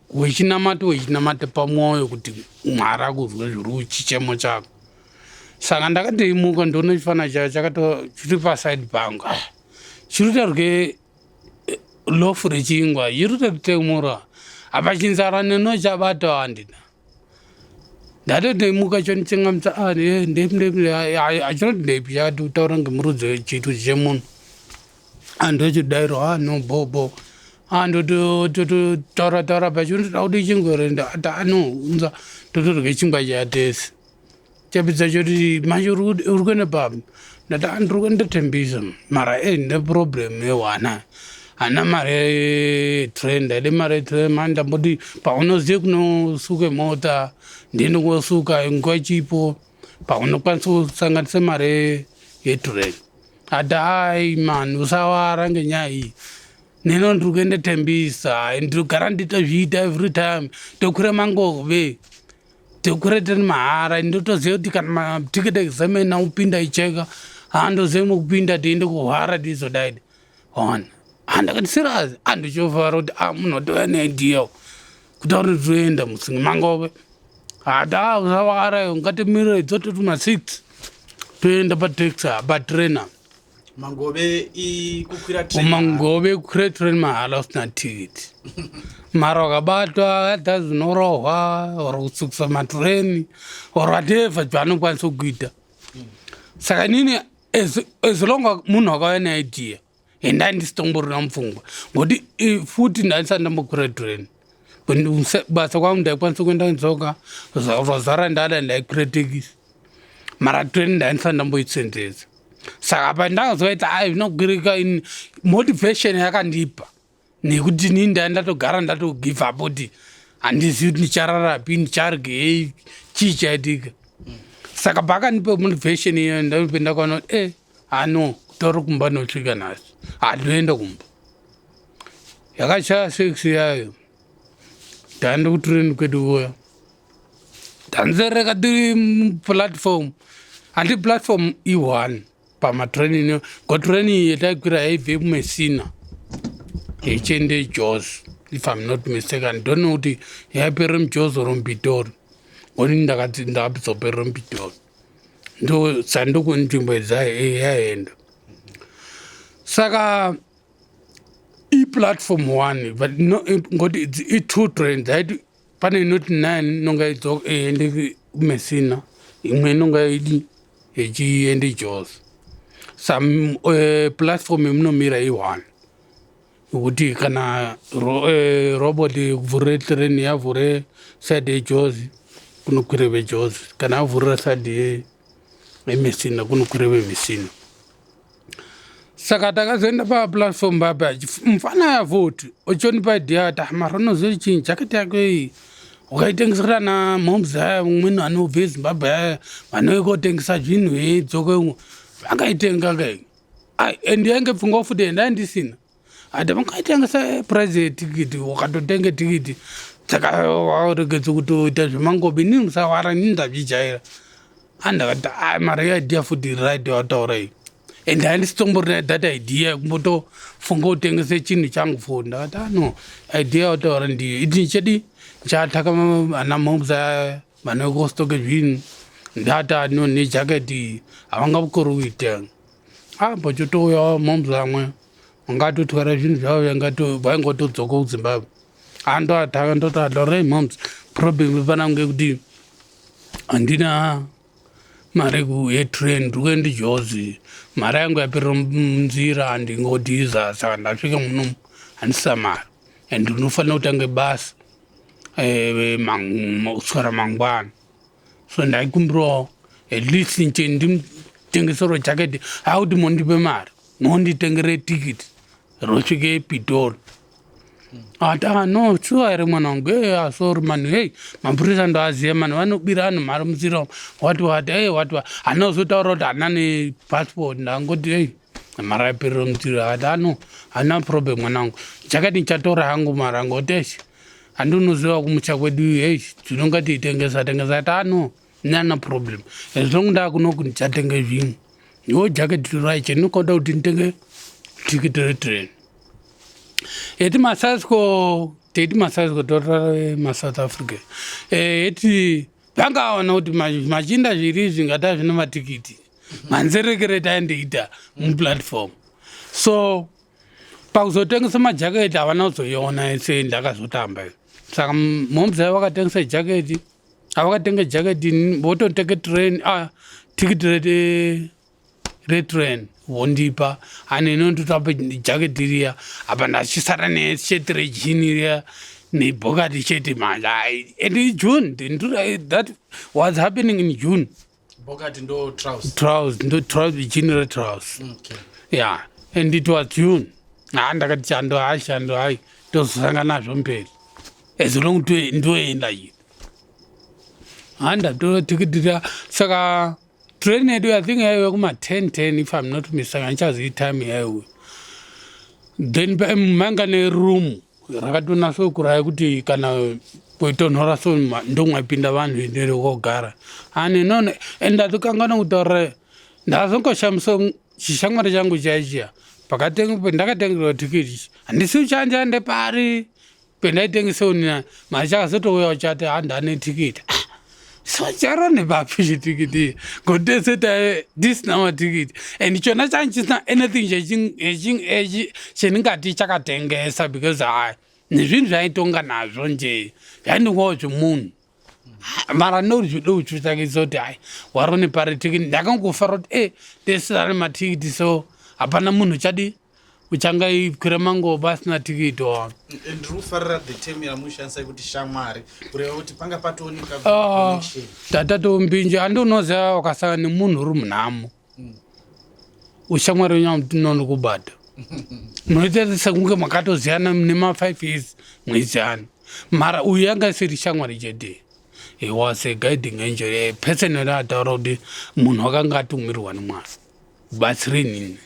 wechinamata, wechinamata pamwoyo kuti Mwari akuzwe zviri chichemo chako. Saka ndakatoimuka ndoona chifana chacho chakato chiri paside pangu. Ah, chiri kutarye loaf rechingwa, chiri kutotemura apa chinzara neno chabata handina. Ndatotoimuka chondichingamidza, ah, ndepi achinoti ndepi, chakati kutaura ngemurudzi wechitu chemunhu andochidairo. Ah, no bobo andototaura taura pacho, ndoda kuti chingwa here, ndati ano unza totorye chingwa chatese. Chapedza choti manje uri kuenda papi? Ndati ah, ndiri kuenda Tembisa, mara e ndine problem yewana hana mari yetrain, ndaide mari yetrain mani. Ndamboti paunozive kunosuke mota ndiende kosuka nguva ichipo, paunokwanisa kusanganisa mari yetrain. Ati hai mani, usawara ngenyaya iyi, neno ndiri kuenda Tembisa, ndirikugara nditozviita every time, tokwira Mangove, tokwira teni mahara, ndotoziva kuti kana maticket examen aupinda icheka handozive mukupinda tiende kuhwara tizodaidi ona. Handakati serious andichofara kuti a munhu watouya neidea kutaura kuti toenda musingi Mangove. Hata usawara, ngatimirire dzototi ma6 toenda pataxi patrain. Mangove ikukwira train? Mangove kukwira train mahala usina tikiti, mara wakabatwa adha zinorohwa or kutsukisa matrain or whatever zvaanokwanisa kuita. Saka inini as long munhu akauya neidea enda ndisitomborina mupfungwa, ngokuti futi ndandisati ndambokwira train. Basa kwangu ndaikwanisa kuenda ndzoka rozara ndada ndaikwira tekisi, mara train ndandisati ndamboitsenzedza. Saka pandazoita ai zvinokwirika, motivation yakandipa nekuti ini ndaa ndatogara ndatogive up kuti handizivi kuti ndichararapi, ndicharyei, chii chaitika. Saka pakandipa motivation iyo ndape ndakaona kuti e ano kutori kumba nosvika nhasi, handoenda kumba. Yakachaya 6 yayo ndaenda kutrain kwedu kuya, tanzereka tiri platform, handi platform i1 pamatrain, ngo train yataikwira yaibve kuMessina ichiende Jos, if I'm not mistaken. Don't know kuti yaipere muJos or muPitori, ngoni ndakabzoperera muPitori, ndo sanduku nzvimbo yaenda. Saka iplatform one but no, ngoti i-two train dzaiti pane inoti 9 inonga iende kuMessina, imwe inonga idi ichiende Jos. Some platform imunomira i1 yekuti kana robot kuvhurire train yavhure side yeJozi kunokwire veJozi, kana avhurira side yeMessina kunokwire veMessina. Saka takazoenda paplatform papa, mufana yavhoti ochonipa idea ati, ah, mara unoziva chinyi, jaketi yako iyi ukaitengesera na moms aya, umweni anobve Zimbabwe aya vanouya kotengesa zvinhu veidzoka umwe vangaitenga kai. Ai, and yange pfungwa futi endai ndisina ati vangaitengesa price yetikiti, ukatotenga tikiti saka waregedza kutoita zvemangobi. Inini musawara, inini ndazvijaira. Andakati, ai, mara idea futi right wataura iyi, and handisitomborina that idea yekumbotofunga kutengese chinhu changu futi. Ndakati, ano idea wataura ndiyo iti chedi nchataka ana moms aya vanokostoke zvinhu, ndati ano nejaketi havangakori kuitenga. Ah, pachotouya moms amwe vangatotwara zvinhu zvavo, vaingotodzoka kuZimbabwe. Andoataka, ndoti adorei moms, problem panangu ngekuti handina mari yetrain, ndiri kuenda Jozi, mari yangu yaperera munzira, handingodhiza. Saka ndasvika muno handisina mari and ndinofanira kutanga basa kuswera mangwana, so ndaikumbirawo at least nche nditengeserwo jaketi, akuti mondipe mari monditengere tikiti rosvike Pitori. Ati, ah, no, sure here mwana wangu? E, sorry mani, hei, mapurisa ndoaziva mani, vanobira vanhu mari munzira, wati wati, ei, wati wati. Handina kuzotaura kuti handina nepassport, ndangoti, ei, mari yaperera munzira. Akati, ano handina problem mwana wangu, chakati ndichatora hangu mari yangu. Oti, eish, handinoziva kumusha kwedu, ei, tinonga tiitengesa tengesa. Ati, ano nana problem, as long ndakunoku ndichatenge zvinhu iwo jaketi rai, chendinokoda kuti nditenge tikiti retrain. Eti masasko, teti masasko torara maSouth Africa, eti vangaona kuti machinda zviri izvi ngata zvine matikiti manzerekere taindiita muplatform. So pakuzotengesa majaketi havana kuzoiona se ndakazotamba. Saka moms avo vakatengesa jaketi, avakatenga jaketi, vototenge train, ah, tikiti retrain vondipa, ani inondotapa jaketi riya. Apa ndachisara nesheti rejini riya nebhokati chete manje. And June, that was happening in June. Bokati ndo trouse? Trouse, ndo trouse, jini retrouse. Yeah, and it was June. Ha, ndakati chando, hai, chando, hai, tozosanga nazvo mberi, as long ndoenda chii. Ha, ndatora tikiti riya. Saka train yedu, I think yaive kuma 10 10, if I'm not mistaken, handichazivi time yaiwe. Then manga neroom rakatonatso kurai kuti kana kuitonhora, so ndomwaipinda vanhu endere kogara ani nono. And ndatokanganwa kutaura, ndazongoshamisa chishamwari changu chaichiya ndakatengerwa tikiti, handisi uchanja ndepari pendaitengesa unina mari, chakazotouya chati handane tikiti. So charo nepapi chitikiti ngotese tisina matikiti, and chona changu chisina anything chendingati chakatengesa, because hai, nezvinhu zvaitonga nazvo nje zvaindongawo zvemunhu, mara nozvide kuchitsvakisa kuti hai, wari nepari tikiti. Ndakangofara kuti e tesina nematikiti, so hapana munhu chadi uchangaikwira mangoba asina tikiti wa. Ndiri kufarira the term yamushandisa yekuti shamwari, kureva kuti panga patooneka Ah, connection. Tatatombinji handi unoziva ukasangana nemunhu uri munhamo, ushamwari wenyu kubata munoita sekunge makatoziyana nema5 years muiziyana. Mara uyu yanga isiri shamwari chete, he was a guiding angel, a person ataura kuti munhu akanga atumirwa nemwari kubatsira inini,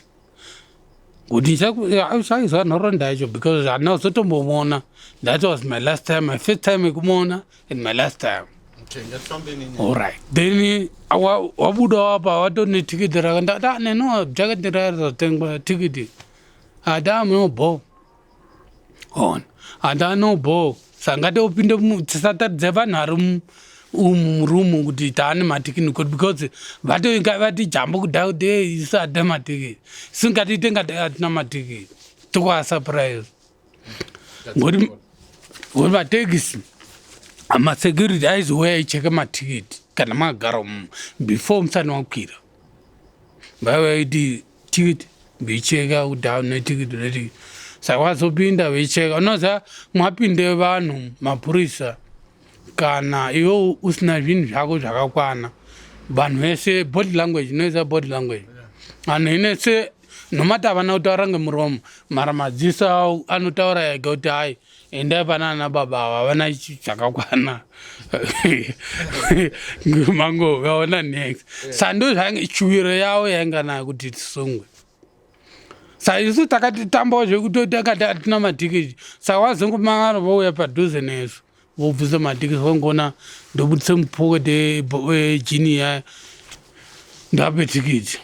kuti chaizwa nhoroondo yacho, because handina kuzotombomuona. That was my last time, my first time yekumuona and my last time. Okay, ngatifambe nenyaya. Alright, then wabuda wapa watone tikiti raka, ndati, "Ah, neno jaketi raizotengwa tikiti." Ati, no bo on ati ano bo, sanga tiupinde tisataridze vanhu vari umu murumu kuti taane matikiti kuti, because vatoinga vati jambo kudhaya kuti ei, isu hatina matikiti, isu ngatiite ngati hatina matikiti, tokuasurprise ngoti matekisi masecurity aizouya aicheka matikiti kana makagara umu before musati makwira, vaivaiti tikiti veicheka kuti une tikiti, une tikiti. Saka vazopinda veicheka, unoziva mwapinde vanhu mapurisa, kana iwe usina zvinhu zvako zvakakwana, vanhu vese body language, inoisa body language, vanhu inese. Nomati havana kutaura ngemuromo, mara madziso avo anotaura ega kuti hai, endai pana ana baba ava, havana chakakwana. Mango vaona next. Sando zvainge shuwiro yavo yainga nayo kuti tisungwe. Sa isu takati tambawo zvekutoti akati hatina matikiti. Saka wazongomangara vouya padhuze nesu. Vobvisa matikiti vangoona ndobudisa mupocket yejini yaya ndape tikiti.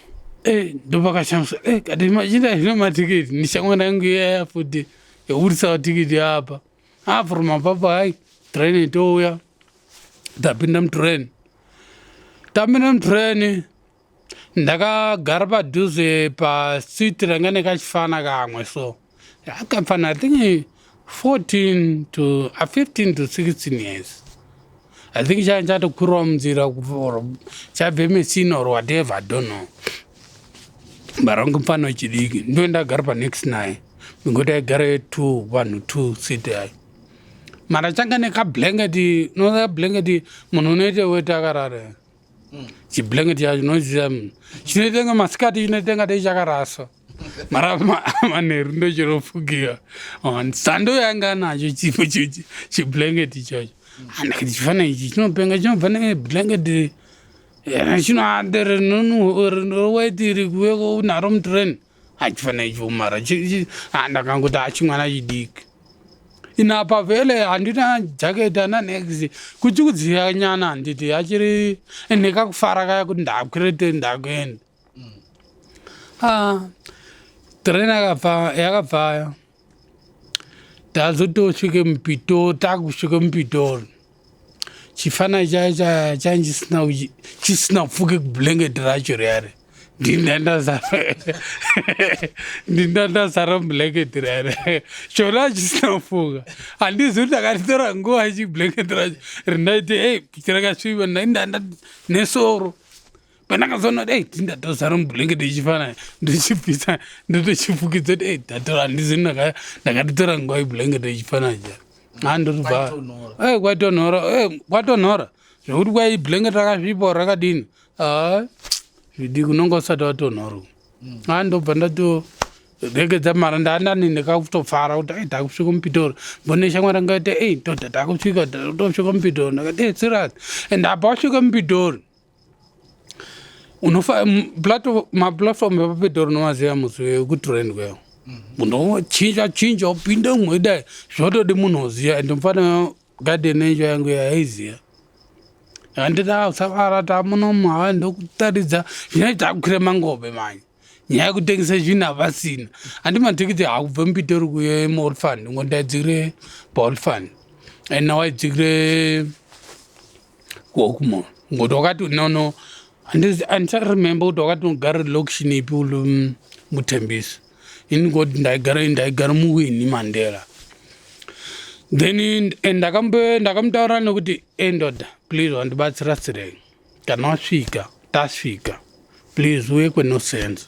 Eh, ndopakashamisa eh, kati machinda zvino matikiti ndishamwari yangu iyaya futi yobudisawo tikiti apa. Ah, from apapo hai train itouya tapinda mutrain. Tapinda mutrain Ndakagara padhuze paseat ranga nekachifana kamwe so akapfana I think 14 to 15 to 16 years I think changa chatokwirwa munzira or chabve Messina or whatever I don't know but rangu mfana wechidiki ndo ndagara panext naye ngokuti aigara two vanhu two seat yayo mara changa nekablanket unoziva blanket munhu unoita weti akarara Chiblanket chacho unoziva chinoita kunge masikati chinoita kunge dai chakaraswa mara manheru ndochinofukiwa sando yanga anacho chipo chiblanket ichocho. Andakati chifana ichi chinopenga chinobva neblanket chinowaiti iri kuve naro mutrain hachifana icho mara ndakangoti hachimwana chidiki inapa vhele handina jacket ana nex kuti kudziya nyana handiti achiri nekakufara kaya kuti ndakwirete ndakuenda ah, train yakabva yakabvaya tazotosvike mupitori takusvike mupitori chifana chaya change chisina chisina kupfuke kublanket racho riyari ndindandazara mublanket riyari chona chisina kufuka handizi kuti ndakatitora nguva chiblanket racho rindaiti ei chirakasviba ndaindanda nesoro pandakazoona kuti ei tindatozara mublanket ichifana ndochibvisa ndotochifukidza kuti ei ndatora handizi ndakatitora nguva iblanket ichifana cha handotobva eh, kwatonhora eh, kwatonhora zvekuti kwai blanket rakasvipa rakadini ah, zvidiki unonga usati watonhora handobva mm. ndato regedza mara ndandani ndakutofara kuti ai takusvika mupitori mbone shamwari ranga iti ei ndoda takusvika tosvika mupitori ndakati ei serious and apa wasvika mupitori unofa maplatform epapitori unomaziva musi wekutrain kweyo unochinja chinja upinde umwe dai zvotodi munhu oziva and mfana garden angel yangu yaiziva handida usavara tamunomu hawa ndokutaridza zvinoita kukwira mangobe manje nyaya yekutengesa zvinhu havasina handi matikiti hakubve mupitori kuye muorfan ngo ndaidzikire paorfan and now aidzikire kuokumo ngoti wakati nono handisaremembe kuti wakati unogara location ipi uli mutembisi ini ngoti ndaigara ndaigara muwini mandela then ndakamutaura nekuti endoda please wandibatsira sirei kana wasvika tasvika please uye kwenosense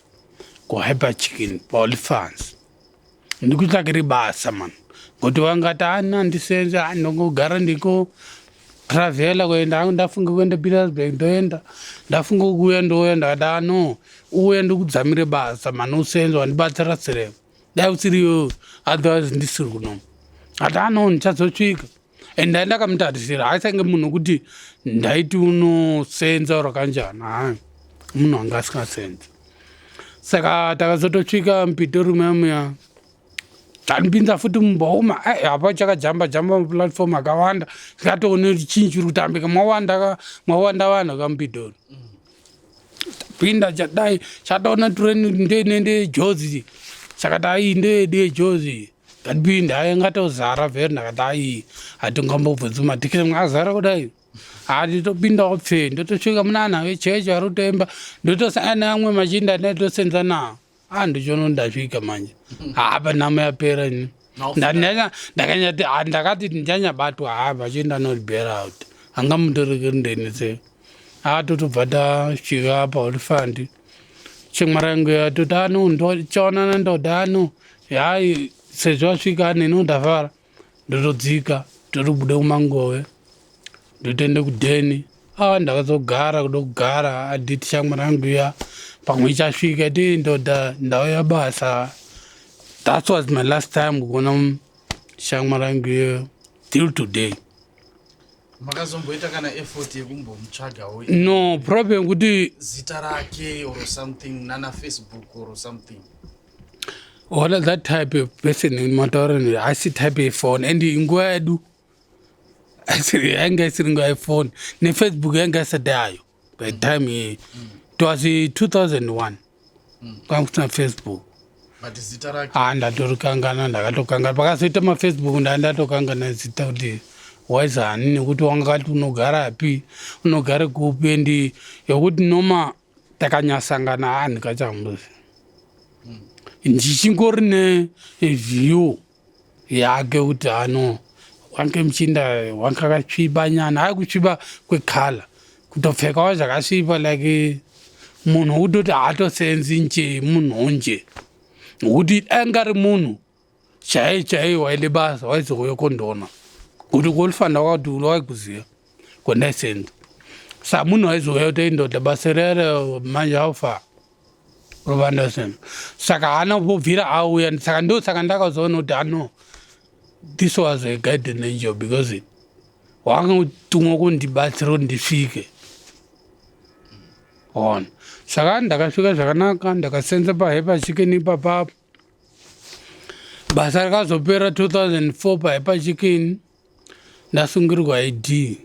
kuhyper chicken paolifans ndikutsvakiri basa man ngokuti vangati ana ndisenze ndongogara ndiko travela kuenda hangu ndafunga kuenda petersburg ndoenda ndafunga kuuya ndouya ndakati ano uya ndikudzamire basa mani usenze wandibatsira sireko dai usiriyo otherwise ndisiri kuno ati ano ndichazosvika and ndai ndakamutarisira haisange munhu kuti ndaiti unosenza or kanjani hai munhu anga asingasenzi saka takazotosvika mupitori muya muya tanipinza futi mumbauma apa chakajamba jamba maplatform akawanda tikatoone kuti chinyi chiri kutambika mwawanda mwawanda vanhu kamupitori pinda chadai chatoona tureni ndenende jozi chakati ai ndeyedu yejozi ndatipinda ai ngatozara vheri ndakati ai hatingambobvunzi matikiti mwazara kudai hatitopindawo pfee ndotosvika munana vechechi vari kutoemba ndotosangana neamwe machinda ndatosenza nawo a ndichono ndasvika manje hapa nhamo yapera ini ndakanyati ndakati ndichanyabatwa ha vachienda nolibera out angamutorekeri ndenise a totobva tasvika paolifandi chimwarangu yatoti ano ndochaonana ndoda ano hayi sezvo asvika neni ndafara ndotodzika totobuda kumangove ndotoenda kudheni. A ndakazogara kuda kugara anditi shamwari yangu iya pamwe ichasvika ti ndoda ndauya basa. That was my last time kuona shamwari yangu iyoyo till today. Makazomboita kana effort yekumbomutsvagawo? No problem kuti zita rake or something nana Facebook or something? Ona, that type of person mataura haisi type yephone, and nguva yedu yanga isiri nguva yephone, neFacebook yanga isati yayo by time iyi. It was 2001, kwanga kusina Facebook. But zita rake? Ha, ndatorikangana, ndakatokangana. Pakazoita maFacebook ndaa ndatokangana zita kuti waizani, nekuti wanga kati unogarapi, unogare kupi, and yekuti noma takanyasangana ha ndikachambuzi ndichingori neview yake kuti ano wange muchinda wange akasviba nyana, hayi kusviba kwekhala, kutopfekawo zvakasviba, like munhu wekutoti haatosenzi nje, munhu nje ngokuti anga ari munhu chaiye chaiye waide basa, waizouya kondona kuti kolifanira wakati waikuziva kwandaisenza. Sa munhu waizouya kuti indoda basa rere manje haufa rovandasena. Saka haana kubvira auya. Saka ndo saka ndakazoona kuti ano this was a guardian angel, because wakangotumwa kundibatsira kuti ndisvike ona. Saka ndakasvika zvakanaka, ndakasenza paHepa Chicken ipapapo. Basa rakazopera 2004 paHepa Chicken, ndasungirwa ID,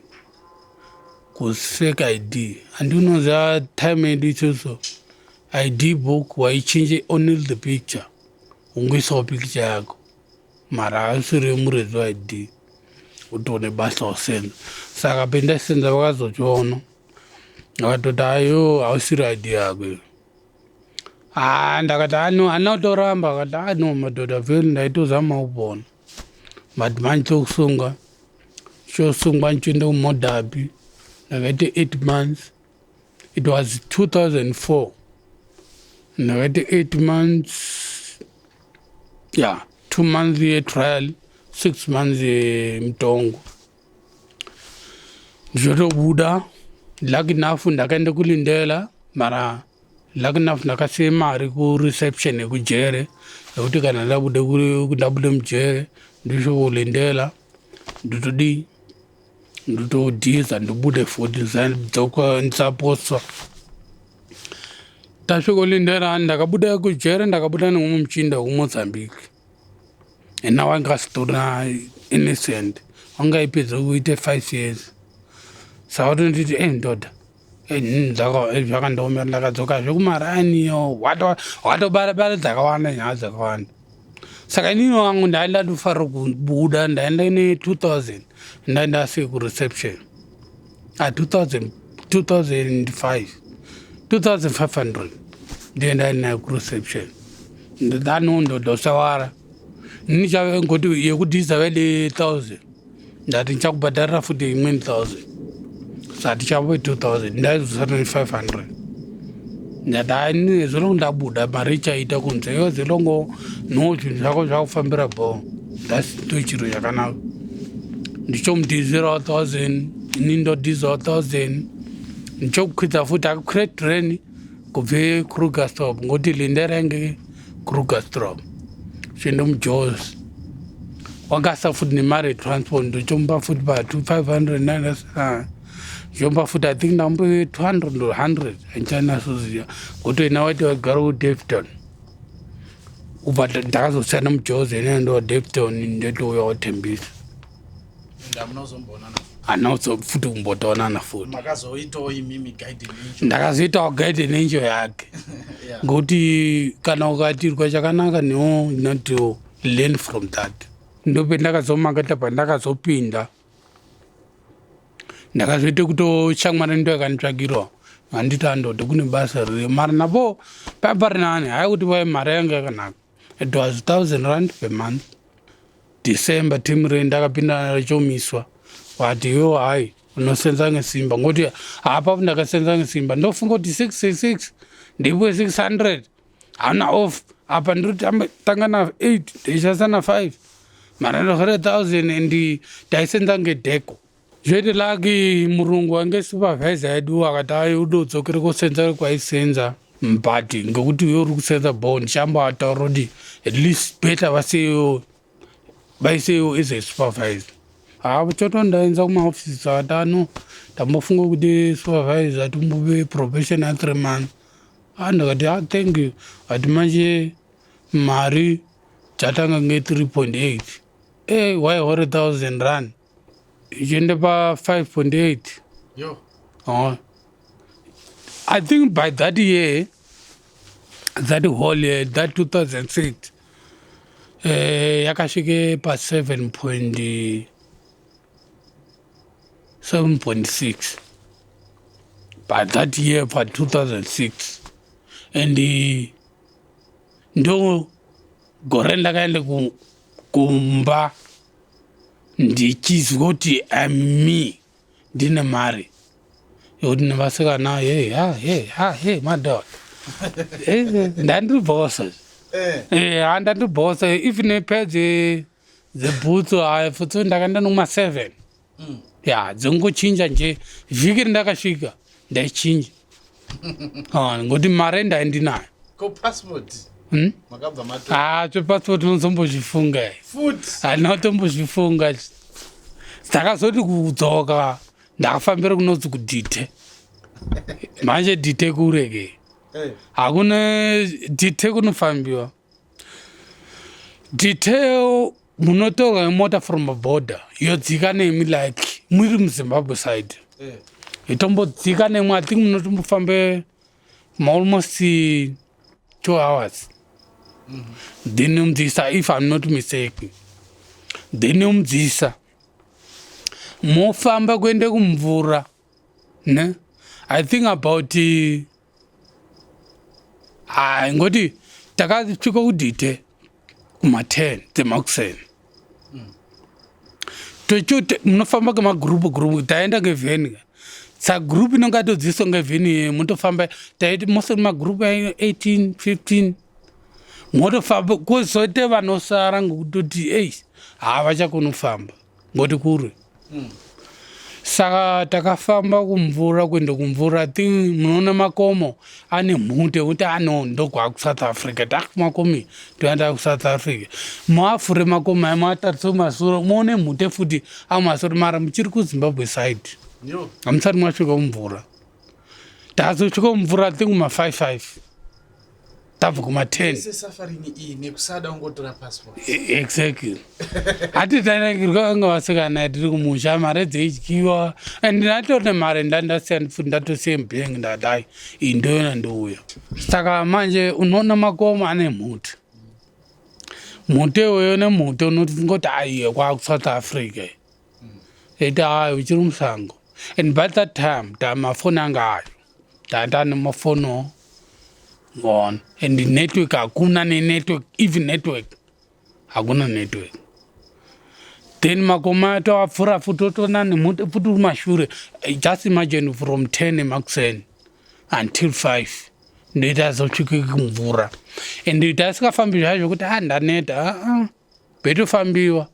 kufake ID. Handinoziva time yedu ichoso ID book waichinje only the picture, ungoisawo picture yako mara haasiri muredzi waID utione basa usenza. Saka pendasenza vakazochiona, vakatoti ayo hausiri ID yako iyo. Ha, ndakati ano hana kutoramba. Akati ano madhodha vheli ndaitozama kupona, but manje tokusunga chosungwa nichienda kuModderbee. Ndakaita 8 months. It was 2004. Ndakaita 8 months, yeah, 2 months yetrial, 6 months yemutongo, ndichotobuda. Lucky enough ndakaenda kuLindela, mara lucky enough ndakasiya mari kureception yekujere yekuti kana ndabude mujere ndisvokulindela, ndotodii, ndotodhiza, ndobude futi, ndidzoka ndisaposwa. Tasvika kuLindela, ndakabuda kujere, ndakabuda nemumwe muchinda wekuMozambique, ena wanga asitorina innocent, wanga aipedza kuita 5 years. Saka watonditi e ndoda zvakandiomera. Ndakadzokazve kumaraniyo, watobara dzakawanda, nyaya dzakawanda. Saka inini wangu ndaenda ndofarira kubuda, ndaenda ne2000, ndaenda asvike kureception, ah, 2000, 2005, 2500 ndiye ndaenda kureception. Ndanondodosawara ini ngoti yekudhiza vaide 1000, ndati ndichakubhadharira futi imweni 1000, saka tichape 2000, ndaizosara ne500. Ndati hai, nezilongo ndabuda mari ichaita kunze iyo zilongo no zvinhu zvako zvakufambira bho, thats ndo chiro chakanaka. Ndichomudhizirawo 1000, ini ndodhizawo 1000, ndichokukwidza futi akakwira train kubve Krugersdorp, ngokuti Lindela yange Krugersdorp, chienda muJozi. Wakasa futi nemari yetransport, ndochomupa futi pa 500, ndichomupa futi, I think ndamupa 200 or 100, handichanyatsoziva, ngokuti ena waiti waigara kuDaveyton. Ubva ndakazosiyana muJozi, ene ndo Daveyton, ndotouya waTembisa. Ndamunozombonana? Hana futi kumbotoonana futi. Makazoitawo imimi guardian angel? Ndakazoitawo guardian angel yake, ngokuti kana ukaitirwa chakanaka newo not to learn from that. Ndope ndakazomaketa pandakazopinda, ndakazoite kutoshamwari ndo yakanditsvakirawo, handiti andoti kune basa ririyo, mara napo papari nani, hayi kuti vai mari yanga yakanaka. It was R1000 per month. December term rei ndakapinda richomiswa, wati iwo hayi unosenza ngesimba, ngokuti hapa ndakasenza ngesimba, ndofunga kuti 666 ndipo 600 hauna off apa, ndiri tanga na 8 ndichisasa na 5, mara ndokore 1000, and taisenza ngedheko. Zvoite laki murungu wange supervisor yedu akati ayi udodzokere kosenza kwaisenza but ngekuti uyo uri kusenza bho ndichambovataura kuti at least better vaseyo vaiseyo as a supervisor. Ha choto ndaenza kumaofisi akati ano tambofunga kuti supervisor timbope probation ya 3 months. Ah, ndakati, "Ah, thank you." Ati manje mari dzatanga nge 3.8 waihore thousand rand ichienda pa 5.8. Yo. Oh. I think by that year, that whole year, that 2006, yakasvike pa 7.7.6 by that year, pa 2006. And ndo gore ndakaenda kumba ndichizwa kuti I'm me, ndine mari yokuti nevasikana, hey ha, hey ha, hey madhodha. Ndandiri boss. Ha, ndandiri boss. Even nepair dzebhutsu, hayi futsi ndakaenda nokuma-7 ya dzongochinja nje. Vhiki rindakasvika ndaichinja. Ah, ngokuti mari ndaindinayo. Ko passport? Makabva mato? Ha, zvepassport unozombozvifunga. Futi? Handina kutombozvifunga. Ndakazoti kudzoka ndakafambira kunonzi kuDite. Manje Dite kure ke. Hakuna Dite kunofambiwa. Dite munotorwa nemota from a border, yodzika nemi like muri muZimbabwe side. Itombodzika nemwe, I think munotombofambe almost 2 hours, then yomudzisa, if I'm not mistaken, then yomudzisa mofamba kuende kumvura ne. I think about hayi, ngoti takasvika kuDite kuma-10 dzemakuseni. Tochoti munofamba kemagurupu gurupu, taenda ngevheni ka. Sa gurupu inonge atodziiswa ngevheni iyoyo, motofamba. Taiti mose magurupu 18 15 motofamba. Kwozoite vanosara ngekutoti ei, havachakoni kufamba ngoti kure. Saka takafamba kumvura, kuenda kumvura. I think munoona makomo ane mhute ekuti ano ndokwakuSouth Africa. Takumakomo toenda kuSouth Africa, moafure makomo aya, moatarise kumasure, moone mhute futi amasure, mara muchiri kuZimbabwe side. Yo. Hamusati masvika kumvura. Tazosvika kumvura, I think kuma-5 5, tabva kuma-10. Sesafarini iyi nekusada kungotora passport. Exactly. Hati tanakirwa nga vasikana tiri kumusha, mari dzeidyiwa, and ndatori nemari, ndandasiya futi, ndatosiya mubhengi. Ndati hai, iyi ndoyona ndouya. Saka manje unoona makomo ane mhuti, mhuti iyoyo nemhuti unoti aiye kwakuSouth Africa, iti hayi, uchiri musango. And by that time mafoni anga ayo, ndandane mafoni ngona, and network hakuna nenetwork, even network hakuna network. Then makomo acho apfuura futi, otoona nemuti futi kumashure. Just imagine, from 10 emakuseni until 5 ndoita zosvike kumvura. And ita asikafambi zvazvo kuti a ndaneta, aa betofambiwa.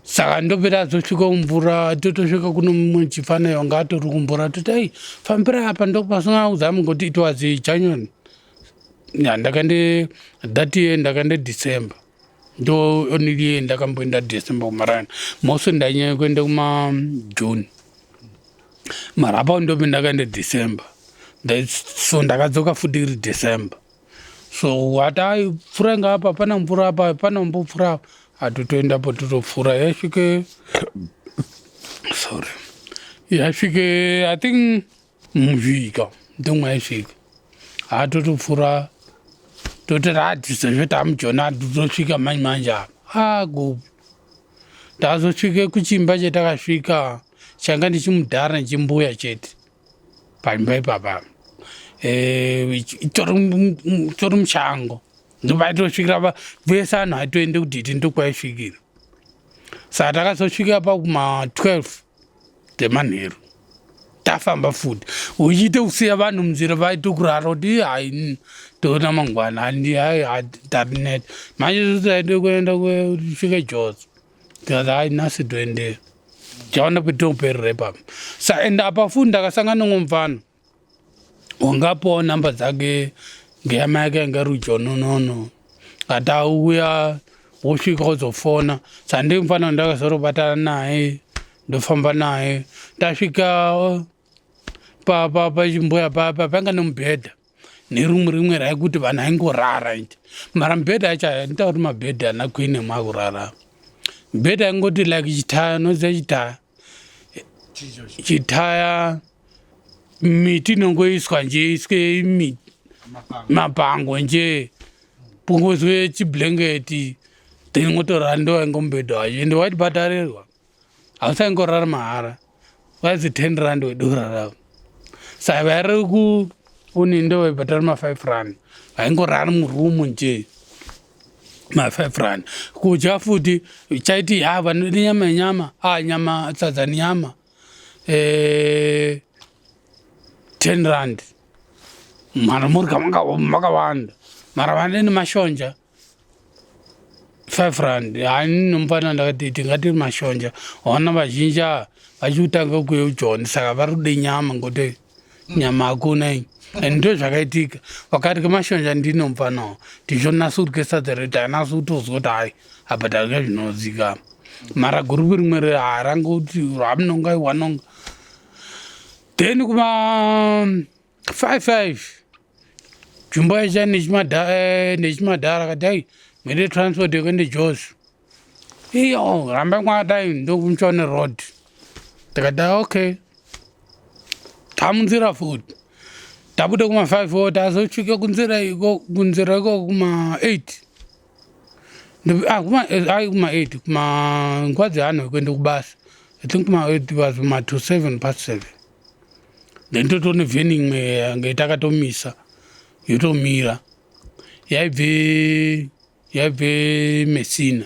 Saka ndopeta azosvika kumvura, totosvika kuno mumwe chifana wanga atori kumvura, toti ai, fambira apa. Ndopasina kuzama ngoti it was January. Ya, ndakande that year ndakande December, ndo only year ndakamboenda December kumarana. Mose ndanyanya kuenda kuma June, mara apa ndope ndakaenda December. So ndakadzoka futi iri December. So wati ai, pfuura ngapa, pana mvura apa, pana mbopfuura apa. Hatotoendapo, totopfuura, yasvike, sorry, yasvike I think muzvika ndomwe yaisvika. Hatotopfuura, tototi hati sezvo tamujona, totosvika manje manje apa agupu. Tazosvike kuchimba chetakasvika changa ndichimudhara nechimbuya chete paimba ipapa. Itori mushango, ndopaitosvikira vese anhu aitoende kuDiti, ndokwaisvikira. Saka takazosvika pa kuma-12 dzemanheru, tafamba futi uchiite kusiya vanhu munzira, vaite kurara kuti hai, toona mangwana, handi hai, tarineta manje. Taide kuenda kusvike Jozi, tikati hai, nhasi toendera. Tichaona petinoperera ipapa. Sa and apa futi ndakasangana nomwe mufana wangapiwawo number dzake ngehama yake yanga iri kujononono kati auya wosvika wozofona. Sa ndiye mufana wandakazorobatana naye ndofamba naye tasvika pachimbuya papa panga nemubhedha nerumu rimwe raikuti vanhu aingorara nje mara mubhedha yacho anditauri kuti mabhedha ana queen makurara mubhedha aingoti like chitaya noziva chitaya chitaya miti inongoiswa nje iswe mapango nje pongozwe chiblanketi then ngotorara ndo aingomubhedha wacho ende waitibhadharirwa hausaingorara mahara wazi 10 rand wedorara saka vari ku uni ndo vaibhadhara ma 5 rand vaingorara murumu nje ma 5 rand kudya futi chaiti ha vanode nyama yenyama a nyama sadza nenyama eh, 10 rand mara muri makawanda mara vane nemashonja 5 rand hayi nomfana ndakati tingati mashonja waona vazhinji ava vachikutanga kuuya ujoni saka vari kude nyama ngokuti nyama hakuna iyi and ndo zvakaitika vakati mashonja ndino mufanawo tichonasa kudya sadza redu tainasa kutozwa kuti hayi apa tadya zvinozikama mara gurupu rimwe harangoti ramunonga wanonga then kuma 5 5 jumbo yacha nechimadhara eh, akati ai mhete transport yekuende jos iyo ramba mwakadai ndokumchone road ndikati ah, okay tamunzira futi tabuda kuma 5 o tazosvika kunzira iko kunzira iko kuma 8 ah, kuma eh, ai kuma 8 kuma nguva dzevanhu vekuenda kubasa i think kuma 8 was kuma to 7 past 7 then totone vheni imwe yange takatomisa yotomira yaibve yaibve messina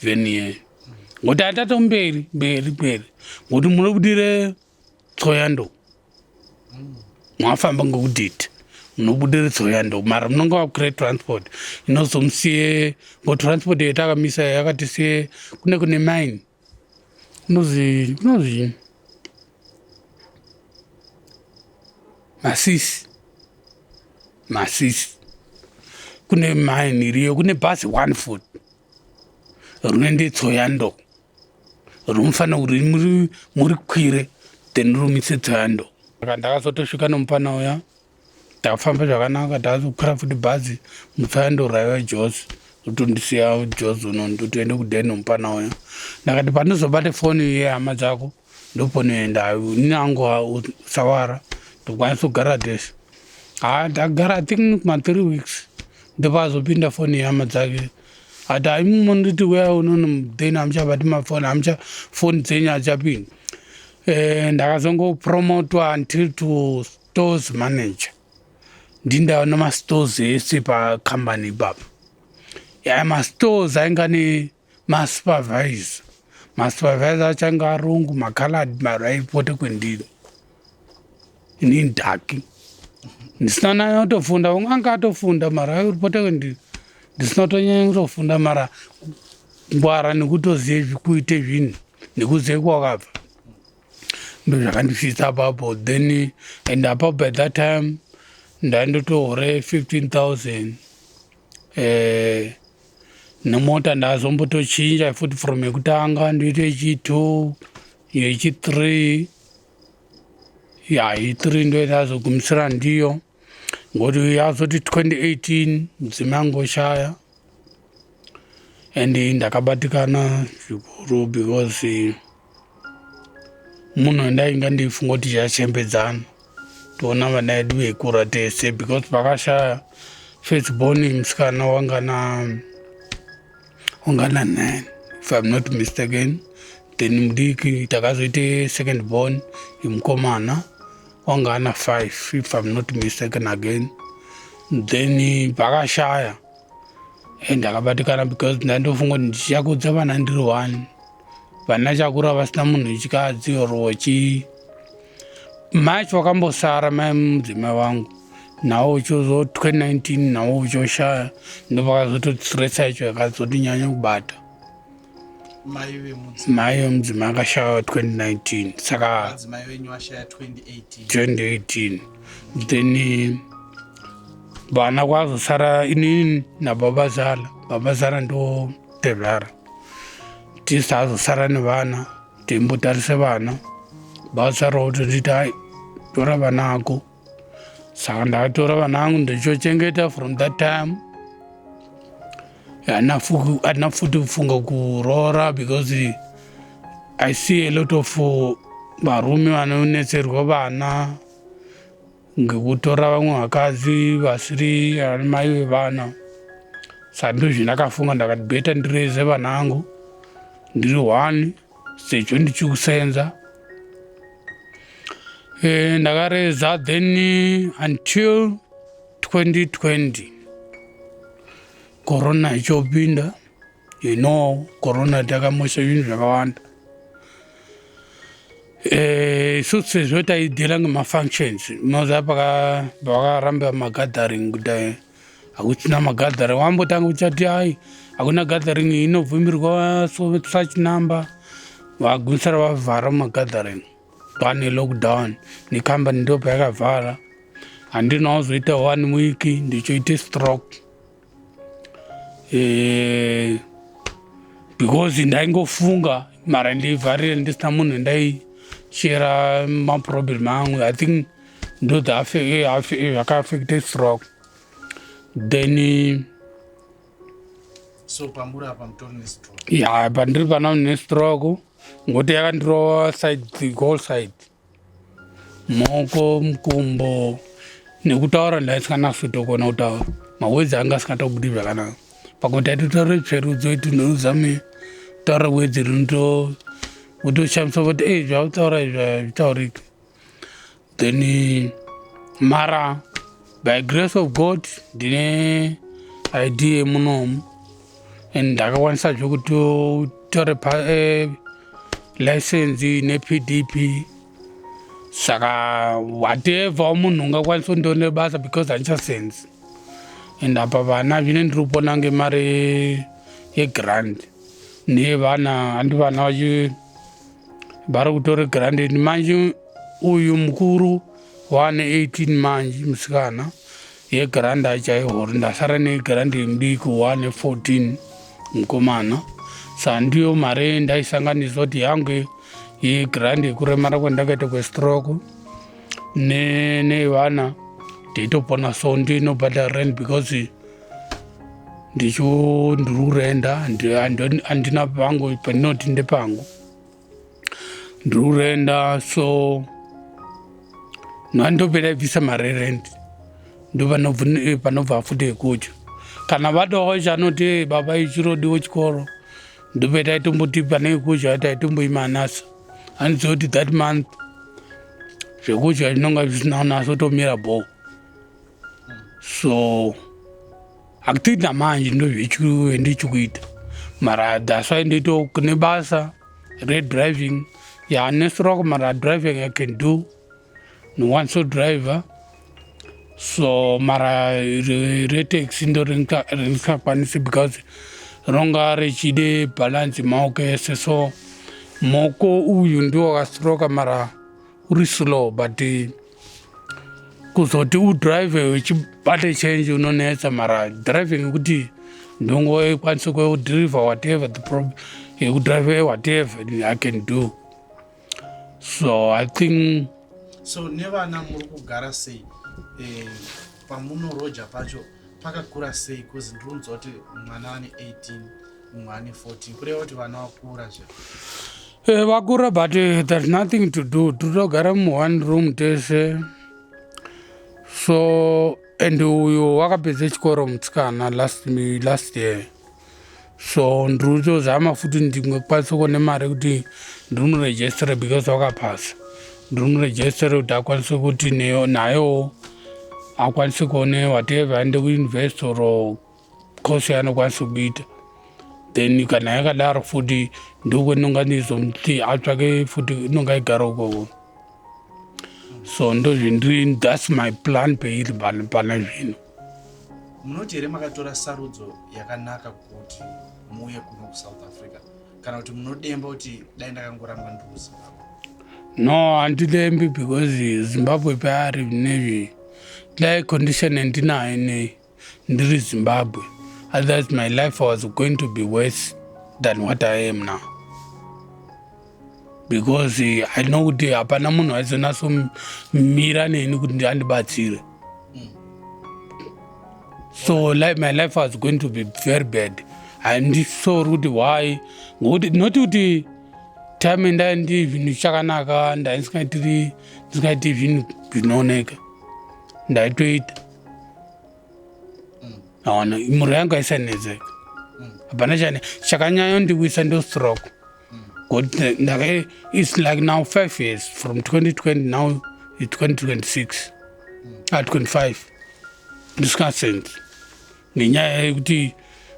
vheni iyeyo ngokuti atatomberi mberi mberi ngokuti munobudire tsoyando mwafamba ngokudhidha munobudire tsoyando mara munonga wakwira transport inozomusiye ngo transport yetakamisa yakatisiye kune kune mine kunozi kunozi masisi masisi kune mine iriyo kune bhazi one foot rinoende tsoyando rinofanira kuti murikwire then rumise tsoyando saka ndakazotosvika nomupana uya Takafamba zvakanaka takazokwira futi bhazi mutsayando raiva Jos kutondisiya Jos uno ndotoenda kudhen mupana uya ndakati pandozobate foni yehama dzako ndoponoenda ini angu usawara ndokwanisa kugara tese haa ndagara i think kuma three weeks ndopazopinda foni yehama dzake ati haimi monditi uya unono then hamuchabati mafoni hamucha foni dzenyu hachapindi eh, ndakazongopromotwa until to stores manager ndindaona mastores ese pacompany ipapo yaya mastores ainga nemasupervisor masupervisor acho ainga arungu macalad mari aipote kwendiri ini ndaki ndisina nanya kutofunda umwe anga atofunda mara aipote kwendiri ndisina kutonyanya kutofunda mara ngwara nekutozive kuite zvinhu nekuzive kwakabva ndozvakandisvitsa apapo then and apapo by that time ndaindotohore 15000 eh, nemota ndazombotochinja futi from yekutanga ndoita yechi2 yechi3 ya ye3 ndoyatazogumisira ndiyo ngokuti yazoti 2018 mudzimai angoshaya and ndakabatikana zvikuru because munhu wandainga ndifunga kuti tichachembedzana toona vana vedu veikura tese because pakashaya first born musikana wangana wangana nine if I'm not mistaken then mudiki takazoite second born yemukomana wanga ana five if I'm not mistaken again then pakashaya and ndakabatikana because ndandofunga kuti ndichakudza vana ndiri one vana chakura vasina munhu wechikadzi or wechi march wakambosara mai mudzimai wangu nawo uchizo 2019 nawo uchoshaya ndopakazotostress yacho yakazotinyanya kubata. Mai vemudzimai. Mai vemudzimai akashaya 2019, saka Madzimai venyu vashaya 2018. 2018. Then vana kwazosara inini nababazala. Babazala ndo tezvara, tisazosara nevana, teimbotarise vana basarawo kutonditi, "Hai, tora vana ako." Saka ndakatora vana vangu, ndichochengeta. From that time handina futi kufunga kuroora because I see a lot of varume vanonetserwa vana ngekutora vamwe vakadzi vasiri mai vevana. Saka ndo zvindakafunga, ndakati better ndireze vana vangu ndiri one sezvo ndichikusenza. Ndakareza then until 2020, corona ichopinda. Corona takamosha zvinhu zvakawanda. Isusu sezvo taidhila ngemafunctions, unoziva pakaramba magathering, kuti hakuchina magathering, wambotanga uchati, "Ai, hakuna gathering inobvumirwa so such number." Vagumisira vavhara magathering pane lockdown, nekambani ndo payakavhara. Handina kuzoita one week ndichoite stroke, because ndaingofunga mara ndivharire ndisina munhu ndaishera maproblem angu. I think ndo zvakaafecte stroke then. So pamuri apa mutori nestroke? Ya, pandiri pana nestroke, ngokuti yakandirova side, the whole side, maoko, mukumbo, nekutaura ndaisinganasotokona kutaura. Mawedzi anga asingatobudi zvakanaka, pakuti taitotaura tsverudzo iti ndinozame kutaura wedzi rinoto wotoshamisa kuti, "Ei, zvakutaura izvi hazvitauriki." Then mara by grace of God ndine ID yemunomu and ndakakwanisa zvekutore license nePDP. Saka whatever munhu ungakwanisa kundione basa because handichasenzi, and apa vana zvine ndiri kupona ngemari yegrant nevana. Handi vana vachi vari kutore grant manje. Uyu mukuru wane 18 manje, musikana, yegrant hachaihori. Ndasara negrant yemudiki wane 14, mukomana. Saka ndiyo mari ndaisanganisa kuti yangu yegrant yekuremara kwandakaita kwestroke nevana ndeitopona. So ndinobhadhara rent because ndicho ndiri kurenda, handina pangu pandinoti ndepangu, ndiri kurenda. So ndopera ibvisa mari yerent, ndo panobva futi yekudya. Kana vadawo chanoti, "Baba, ichirodiwo chikoro," ndope taitomboti pane yekudya taitomboimanasa. Handizivi kuti that month zvekudya zvinonga zvisina kunasa kutomira bho. So akuti namanje ndo ndichikuita mara that's why ndito kune basa redriving ya nestroke. Mara driving I can do, ndinokwanisa kudriver. So mara retaxi ndo rindisingakwanisi because rinonga richide balance maoko ese. So maoko uyu ndiwo wakastroka, mara uri slow, but kuzoti udrive uchibate change unonetsa. Mara driving yekuti ndongokwanisa kudriver, whatever the problem yekudrive, whatever I can do. So I think So nevana muri kugara sei? Pamunoroja pacho pakakura sei? Because ndiri kunzwa kuti mwana ane 18, mumwe ane 14, kureva kuti vana vakura zve. Vakura, but there's nothing to do. Totogara muone room tese. So and uyu wakapedza chikoro musikana last year, so ndiri kutozama futi ndingakwanisa kuone mari kuti ndiri muregistere because wakapasa. Ndiri muregistere kuti akwanise kuti nayewo akwanise kuone whatever, aende kuuniversity or course yaanokwanisa kuita. Then kana yakadaro futi ndokwenonga ndizomuti atsvake futi inonga igara ukoko. So ndozvindiri, that's my plan peiri pana zvino. Munoti here makatora sarudzo yakanaka kuti muuye kuno kuSouth Africa? Kana kuti munodemba kuti dai ndakangoramba ndiri kuZimbabwe? No, handidembi because Zimbabwe paari nevi dai condition yandinayo nei ndiri Zimbabwe, otherwise my life was going to be worse than what I am now, because I know kuti hapana munhu aizonasomira neni kuti andibatsire. So like, my life was going to be very bad. Handisori kuti why, ngokuti not kuti time ndai zvinhu chakanaka, ndai ndisingaitiri zvinhu zvinooneka, ndaitoita. Aona, mhuri yangu aisanetseka, hapana chane chakanyanya ndiwisa ndo stroke. Ngokuti ndaka it's like now 5 years from 2020, now it's 2026, ah, 25, ndisingasenzi ngenyaya yekuti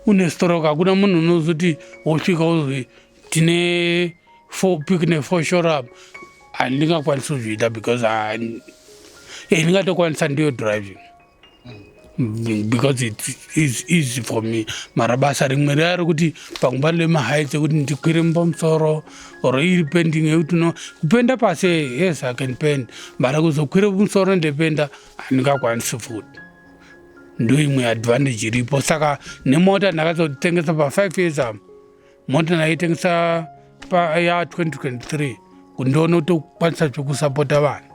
une stroke. Hakuna munhu unozoti wosvika uzwi tine pick nefoshoro apa. Handingakwanisi kuzviita because ndingatokwanisa ndiyo driving because it is easy for me, mara basa rimwe riya rekuti pamwe pane maheights ekuti ndikwire pamusoro or iri painting yekuti no kupenda pasi, yes, I can paint, mara kuzokwire pamusoro ndependa handingakwanisi futi. Ndo imwe advantage iripo. Saka nemota ndakazotengesa pa5 years apa, mota ndaitengesa ya 2023 kuti ndione kutokwanisa zvekusapota vana,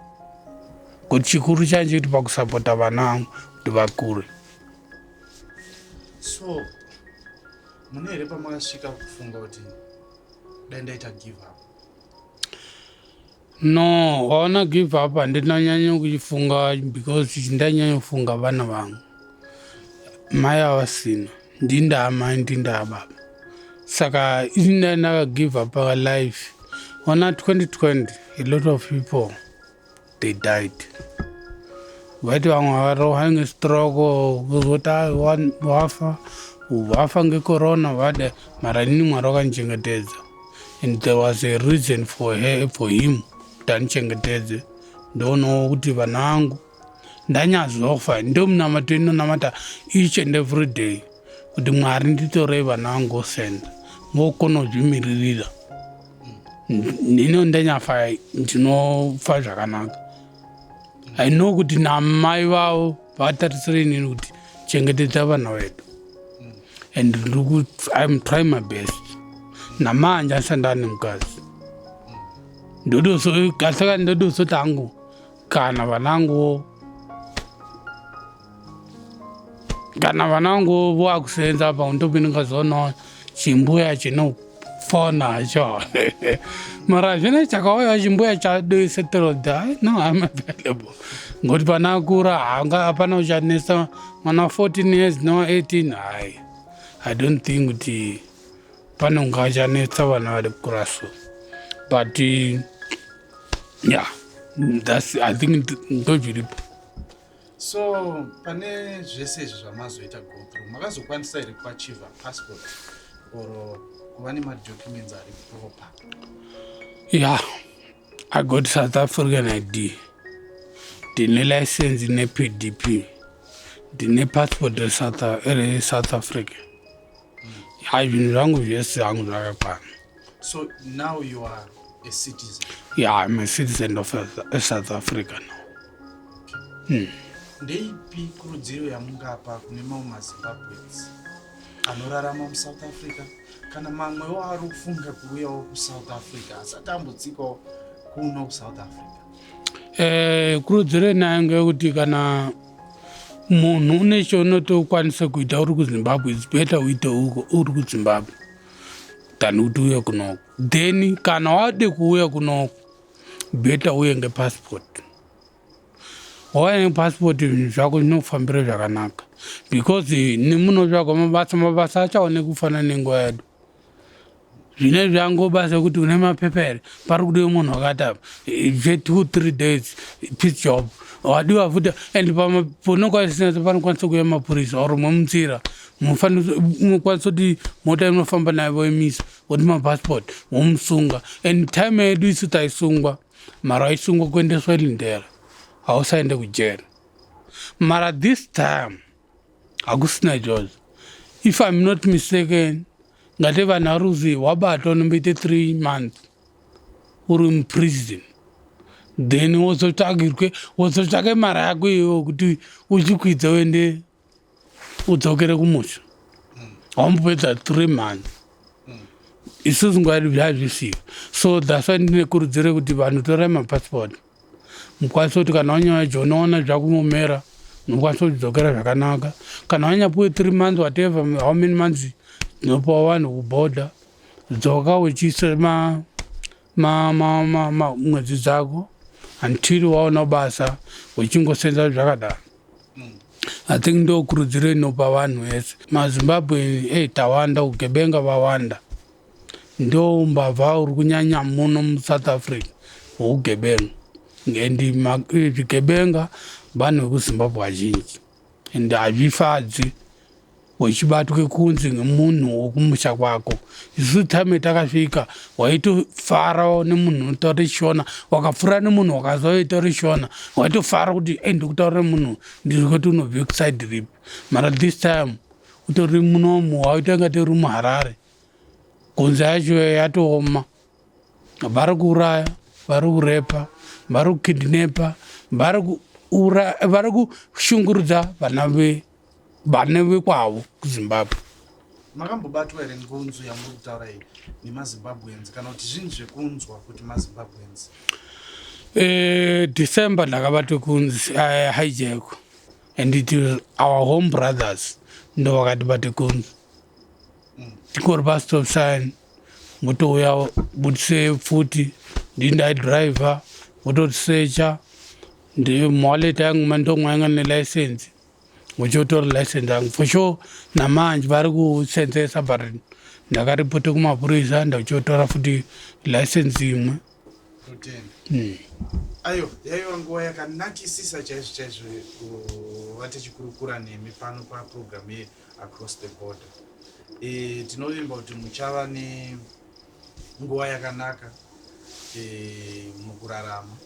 kuti chikuru chanje kuti pakusapota vana vangu kuti vakure. So mune here pamakasvika kufunga kuti dai ndaita give up? No, waona, give up handinanyanya kuchifunga because ndanyanya kufunga vana vangu. Mai havasina, ndindaa mai, ndindaa baba. Saka ini ndai ndakagive up life. Ona, 2020 a lot of people, they died. Vaiti vamwe varohwa ngestroke, kuzoti wafa, wafa ngecorona, vade. Mara inini Mwari wakandichengetedza and there was a reason for her, for him kuti andichengetedze. Ndoonawo kuti vana vangu ndanyazofa, ndo munamato inonamata each and every day kuti Mwari nditorei vana vangu osenda vokona kuzvimiririra. Nino ndanyafa, ndinofa zvakanaka. I know kuti namai vavo vatarisira inini kuti chengetedza vana vedu and I'm trying my best. Namanje asandani mukadzi, ndodoso ndodosoti hangu kana vanangu vakusenza apa, ndopindingazoona chimbuya chinofona cho, mara zvine chakauya chimbuya chadoisettled. No, I'm available ngokuti pana akura hanga hapana uchanetsa mwana 14 years, no, 18. Hai, I don't think kuti panonga achanetsa vana vari kukura. So but yeah, that's, I think, ndozviripo. So pane zvese izvi zvamazoita go through, makazokwanisa here kuachieva passport or kuva nemadocuments ari proper? Yeah, I got South African ID, ndine license ne-PDP, ndine passport reSouth Africa. Hayi, zvinhu zvangu zvese hangu zvakakwana. So now you are a citizen? Yeah, I'm a citizen of South Africa now. Ndeipi kurudziro yamungapa kune mamwe maZimbabweans anorarama muSouth Africa kana mamwewo ari kufunga kuuyawo kuSouth Africa asati ambotsikawo kuno kuSouth Africa? Kurudziro inayo ngeyekuti kana munhu une chaunotokwanisa kuita uri kuZimbabwe, it's better uite uko uri kuZimbabwe than kuti uye kunoko. Then kana wade kuuya kunoko, better uye ngepassport. Wauya nepassport, zvinhu zvako zvinofambira zvakanaka because nemunotsvagwa mabasa, mabasa achaoneki kufanana nenguva yedu. Zvine zvango basa yekuti une mapepa here, pari kudiwa munhu wakati apa, zve 2-3 days piece job wadiwa futi. And panokwanisa panokwanisa kuuya mapurisa or mwemunzira unokwanisa kuti mota inofamba nayo voimisa, woti mapassport, womusunga. And time yedu isu taisungwa, mara waisungwa kuendeswa Lindela, hausaende kujeri. Mara this time hakusina izvozvo. If I'm not mistaken, Ngati vanhu vari kuzi wabatwa unomboite 3 months uri muprison, then wozotsvagirwe, wozotsvake mari yako iyoyo kuti uchikwidze uende udzokere kumusha. Wambopedza 3 months. Isusu nguva yedu zvazvisiyo. So that's why ndine kurudziro yekuti vanhu torai mapassport, mukwanise kuti kana wanyaya unoona zvakumomera, unokwanisa kudzokera zvakanaka. Kana wanyapuwe 3 months, whatever how many months dzinopiwa vanhu kubhodha, dzoka uchiisa mwedzi dzako until waona basa, uchingosenza zvakadaro. I think ndo kurudziro inopa vanhu vese maZimbabwe. Ei, tawanda ugebenga, vawanda, ndo mbavha uri kunyanya muno muSouth Africa hweugebenga, and zvigebenga vanhu vekuZimbabwe vazhinji, and hazvifadzi uchibatwe kunzi ngemunhu wokumusha kwako. Isu time takasvika waitofara nemunhu unotaura Shona, wakapfuura nemunhu wakazoitaura Shona, waitofara kuti e ndikutaura nemunhu, ndiri kuti unobve kuside ripi. Mara this time utori munomu, waita ngati uri muHarare. Kunze yacho yatooma, vari kuuraya, vari kurepa, vari kukidnapa, vari kushungurudza vana vana vekwavo kuZimbabwe. Makambobatwa here ngunzu yamuri kutaura iyi nemaZimbabweans, kana kuti zvinhu zvekunzwa kuti maZimbabweans? December ndakabatwa kunzi hijack, and it was our home brothers ndo vakatibate kunzi. Tikori pastop sign, votouya budise pfuti, ndini ndaidhiraivha, vototisecha. Muwallet yangu mandomwa yanga nelicense, vochotora license yangu for sure. Namanje vari kusenzesa, but ndakaripota kumapurisa, ndachotora futi license imwe. Totenda. Ayo yaiva nguva yakanakisisa chaizvo chaizvo kuva tichikurukura nemi pano paprogramu yeAcross the Border. Tinovimba kuti muchava nenguva yakanaka mukurarama.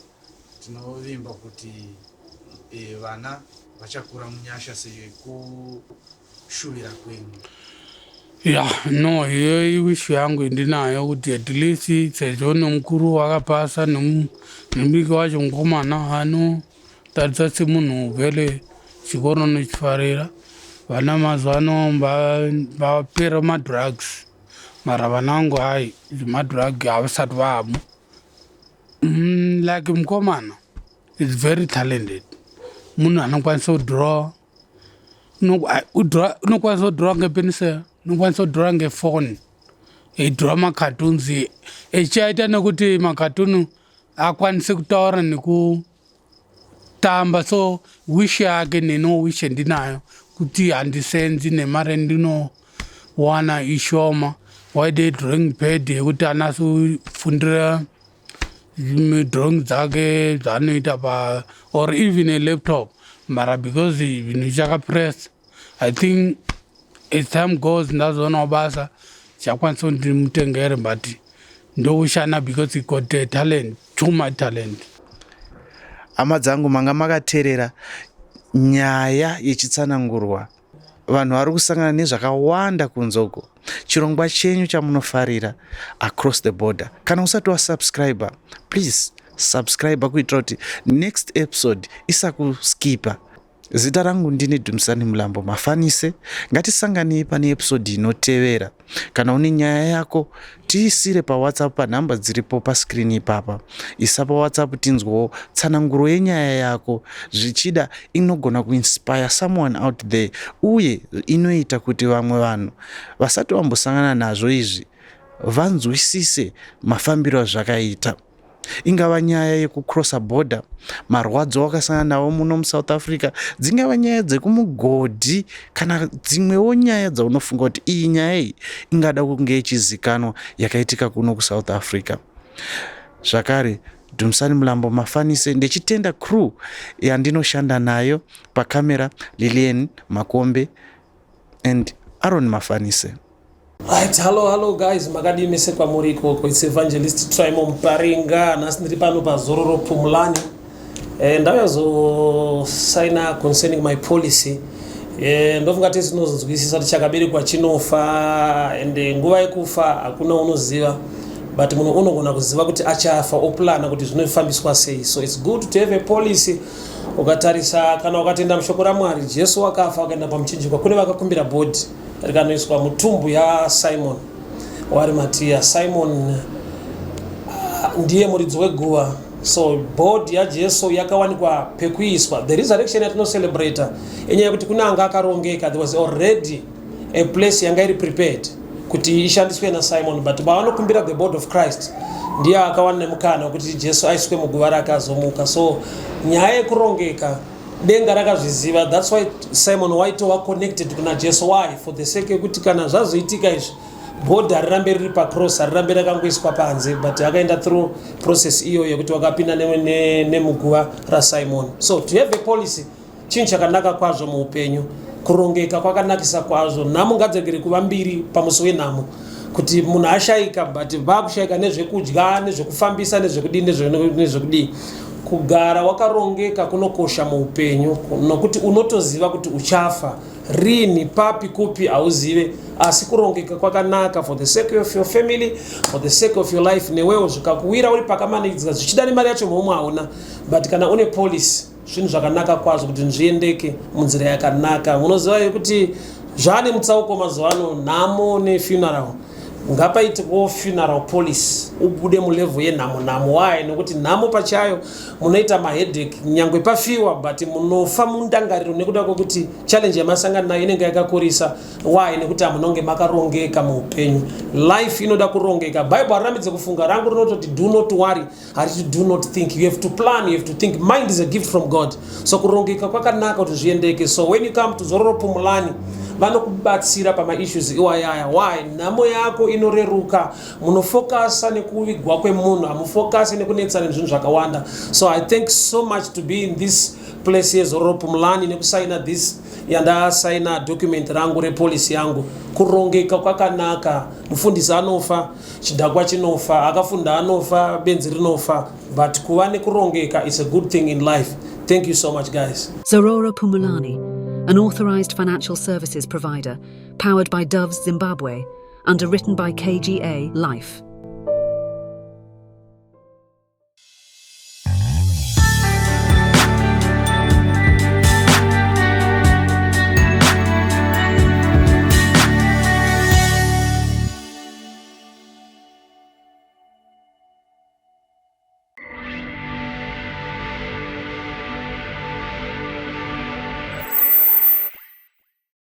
Tinovimba kuti vana vachakura munyasha sekushuvira kwenyu. Ya, no, iyo iwish yangu indinayo kuti at least sezvo nomukuru wakapasa, nemudiki wacho mukomana anotaridza semunhu vhele chikoro nochifarira. Vana mazuva ano vapera madrugs, mara vana vangu hai, zvemadrug havasati vamo. Like mukomana is very talented, munhu anokwanisa kudraw, unokwanisa kudraw ngepencil, unokwanisa kudraw ngefoni, eidraw macartoons, echiaita nekuti macartoon akwanise kutaura nekutamba. So wish yake neno wish ndinayo kuti handisenzi nemari ndinowana ishoma, waide drawing pad yekuti anase kufundira drawing dzake dzaanoita pa, or even a laptop. Mara because zvinhu zvichakapress, I think as time goes ndazoonawo basa, chakwanisa kuti ndimutengere, but ndoushana because he got a talent, too much talent. Hama dzangu, manga makateerera nyaya yechitsanangurwa. Vanhu vari kusangana nezvakawanda kunze uko. Chirongwa chenyu chamunofarira, Across the Border. Kana usati wasubscribe, please subscribe kuitira kuti next episode isakuskipa. Zita rangu ndini Dhumisani Mulambo Mafanise. Ngatisanganei pane episode inotevera. Kana une nyaya yako, tiisire paWhatsApp panhamba dziripo pascreen ipapa. Isa paWhatsApp tinzwewo tsananguro yenyaya yako. Zvichida inogona kuinspire someone out there, uye inoita kuti vamwe vanhu vasati vambosangana nazvo izvi vanzwisise mafambiro azvakaita. Ingava nyaya yekucrossa border, marwadzo wakasangana nawo muno muSouth Africa, dzingava nyaya dzekumugodhi, kana dzimwewo nyaya dzaunofunga kuti iyi nyaya iyi ingada kunge ichizikanwa, yakaitika kuno kuSouth Africa. Zvakare, Dhumisani Mulambo Mafanise, ndechitenda crew yandinoshanda nayo pakamera, Lilian Makombe and Aaron Mafanise. Right, hello, hello guys, makadii mese kwamuri ikoko? It's Evangelist Trimo Muparinga. Nhasi ndiri pano paZororo Pumulani. Ndauya zosaina concerning my policy. E, ndofunga tese tinozonzwisisa kuti chakaberekwa chinofa, ende nguva yekufa hakuna unoziva, but munhu unogona kuziva kuti achafa, oplana kuti zvinofambiswa sei. So it's good to have a policy. Ukatarisa kana ukatenda mushoko raMwari, Jesu wakafa, akaenda pamuchinjikwa, kune vakakumbira body rikanoiswa mutomb yaSimon waArimatia. Simon ndiye muridzi weguva, so body yaJesu yakawanikwa pekuiswa. The resurrection yatinocelebrata inyaya yekuti kune anga akarongeka. There was already a place yanga iri prepared kuti ishandiswe naSimon, but pavanokumbira the body of Christ, ndiye akawana nemukana wekuti Jesu aiswe muguva rake, azomuka. So nyaya yekurongeka, denga rakazviziva. That's why Simon waitova connected kuna Jesu. Why? For the sake yekuti kana zvazoitika izvi, body harirambe riri pacross, harirambe rakangoiswa panze, but akaenda through process iyo yekuti wakapinda nemuguva raSimon. So to have a policy chinhu chakanaka kwazvo muupenyu. Kurongeka kwakanakisa kwazvo. Nhamo ngadzegere kuva mbiri pamusi wenhamo, kuti munhu ashayika, but vakushayika nezvekudya, nezvekufambisa, nezvekudii, nezvekudii. Kugara wakarongeka kunokosha muupenyu, nokuti unotoziva kuti uchafa rini, papi, kupi, hauzive, asi kurongeka kwakanaka for the sake of your family, for the sake of your life. Newewo zvikakuwira uri pakamanikidzika, zvichida nemari yacho momwe hauna, but kana une policy, zvinhu zvakanaka kwazvo kuti zviendeke munzira yakanaka. Munoziva yekuti zvaane mutsauko mazuva ano, nhamo nefuneral. Ngapaitikewo funeral policy, ubude mulevel yenhamo. Nhamo, why? Nekuti nhamo pachayo munoita maheadache, nyangwe pafiwa, but munofa mundangariro nekuda kwekuti challenge yamasangana nayo inenge yakakurisa. Why? Nekuti hamunonge makarongeka muupenyu. Life inoda kurongeka. Bible harirambidze kufunga. Rangu rinototi "Do not worry", hariti "Do not think". You have to plan, you have to think. Mind is a gift from God, so kurongeka kwakanaka kuti zviendeke. So when you come to Zororo Pumulani, vanokubatsira pamaissues iwayaya. Why? Nhamo yako inoreruka. Munofokasa nekuvigwa kwemunhu, hamufokasi nekunetsana nezvinhu zvakawanda. So I thank so much to be in this place yeZororo Pumulani nekusaina this yandasaina document rangu repolicy yangu. Kurongeka kwakanaka. Mufundisi anofa, chidhakwa chinofa, akafunda anofa, benzi rinofa, but kuva nekurongeka is a good thing in life. Thank you so much, guys. Zororo Pumulani, an authorized financial services provider, powered by Doves Zimbabwe, underwritten by KGA Life.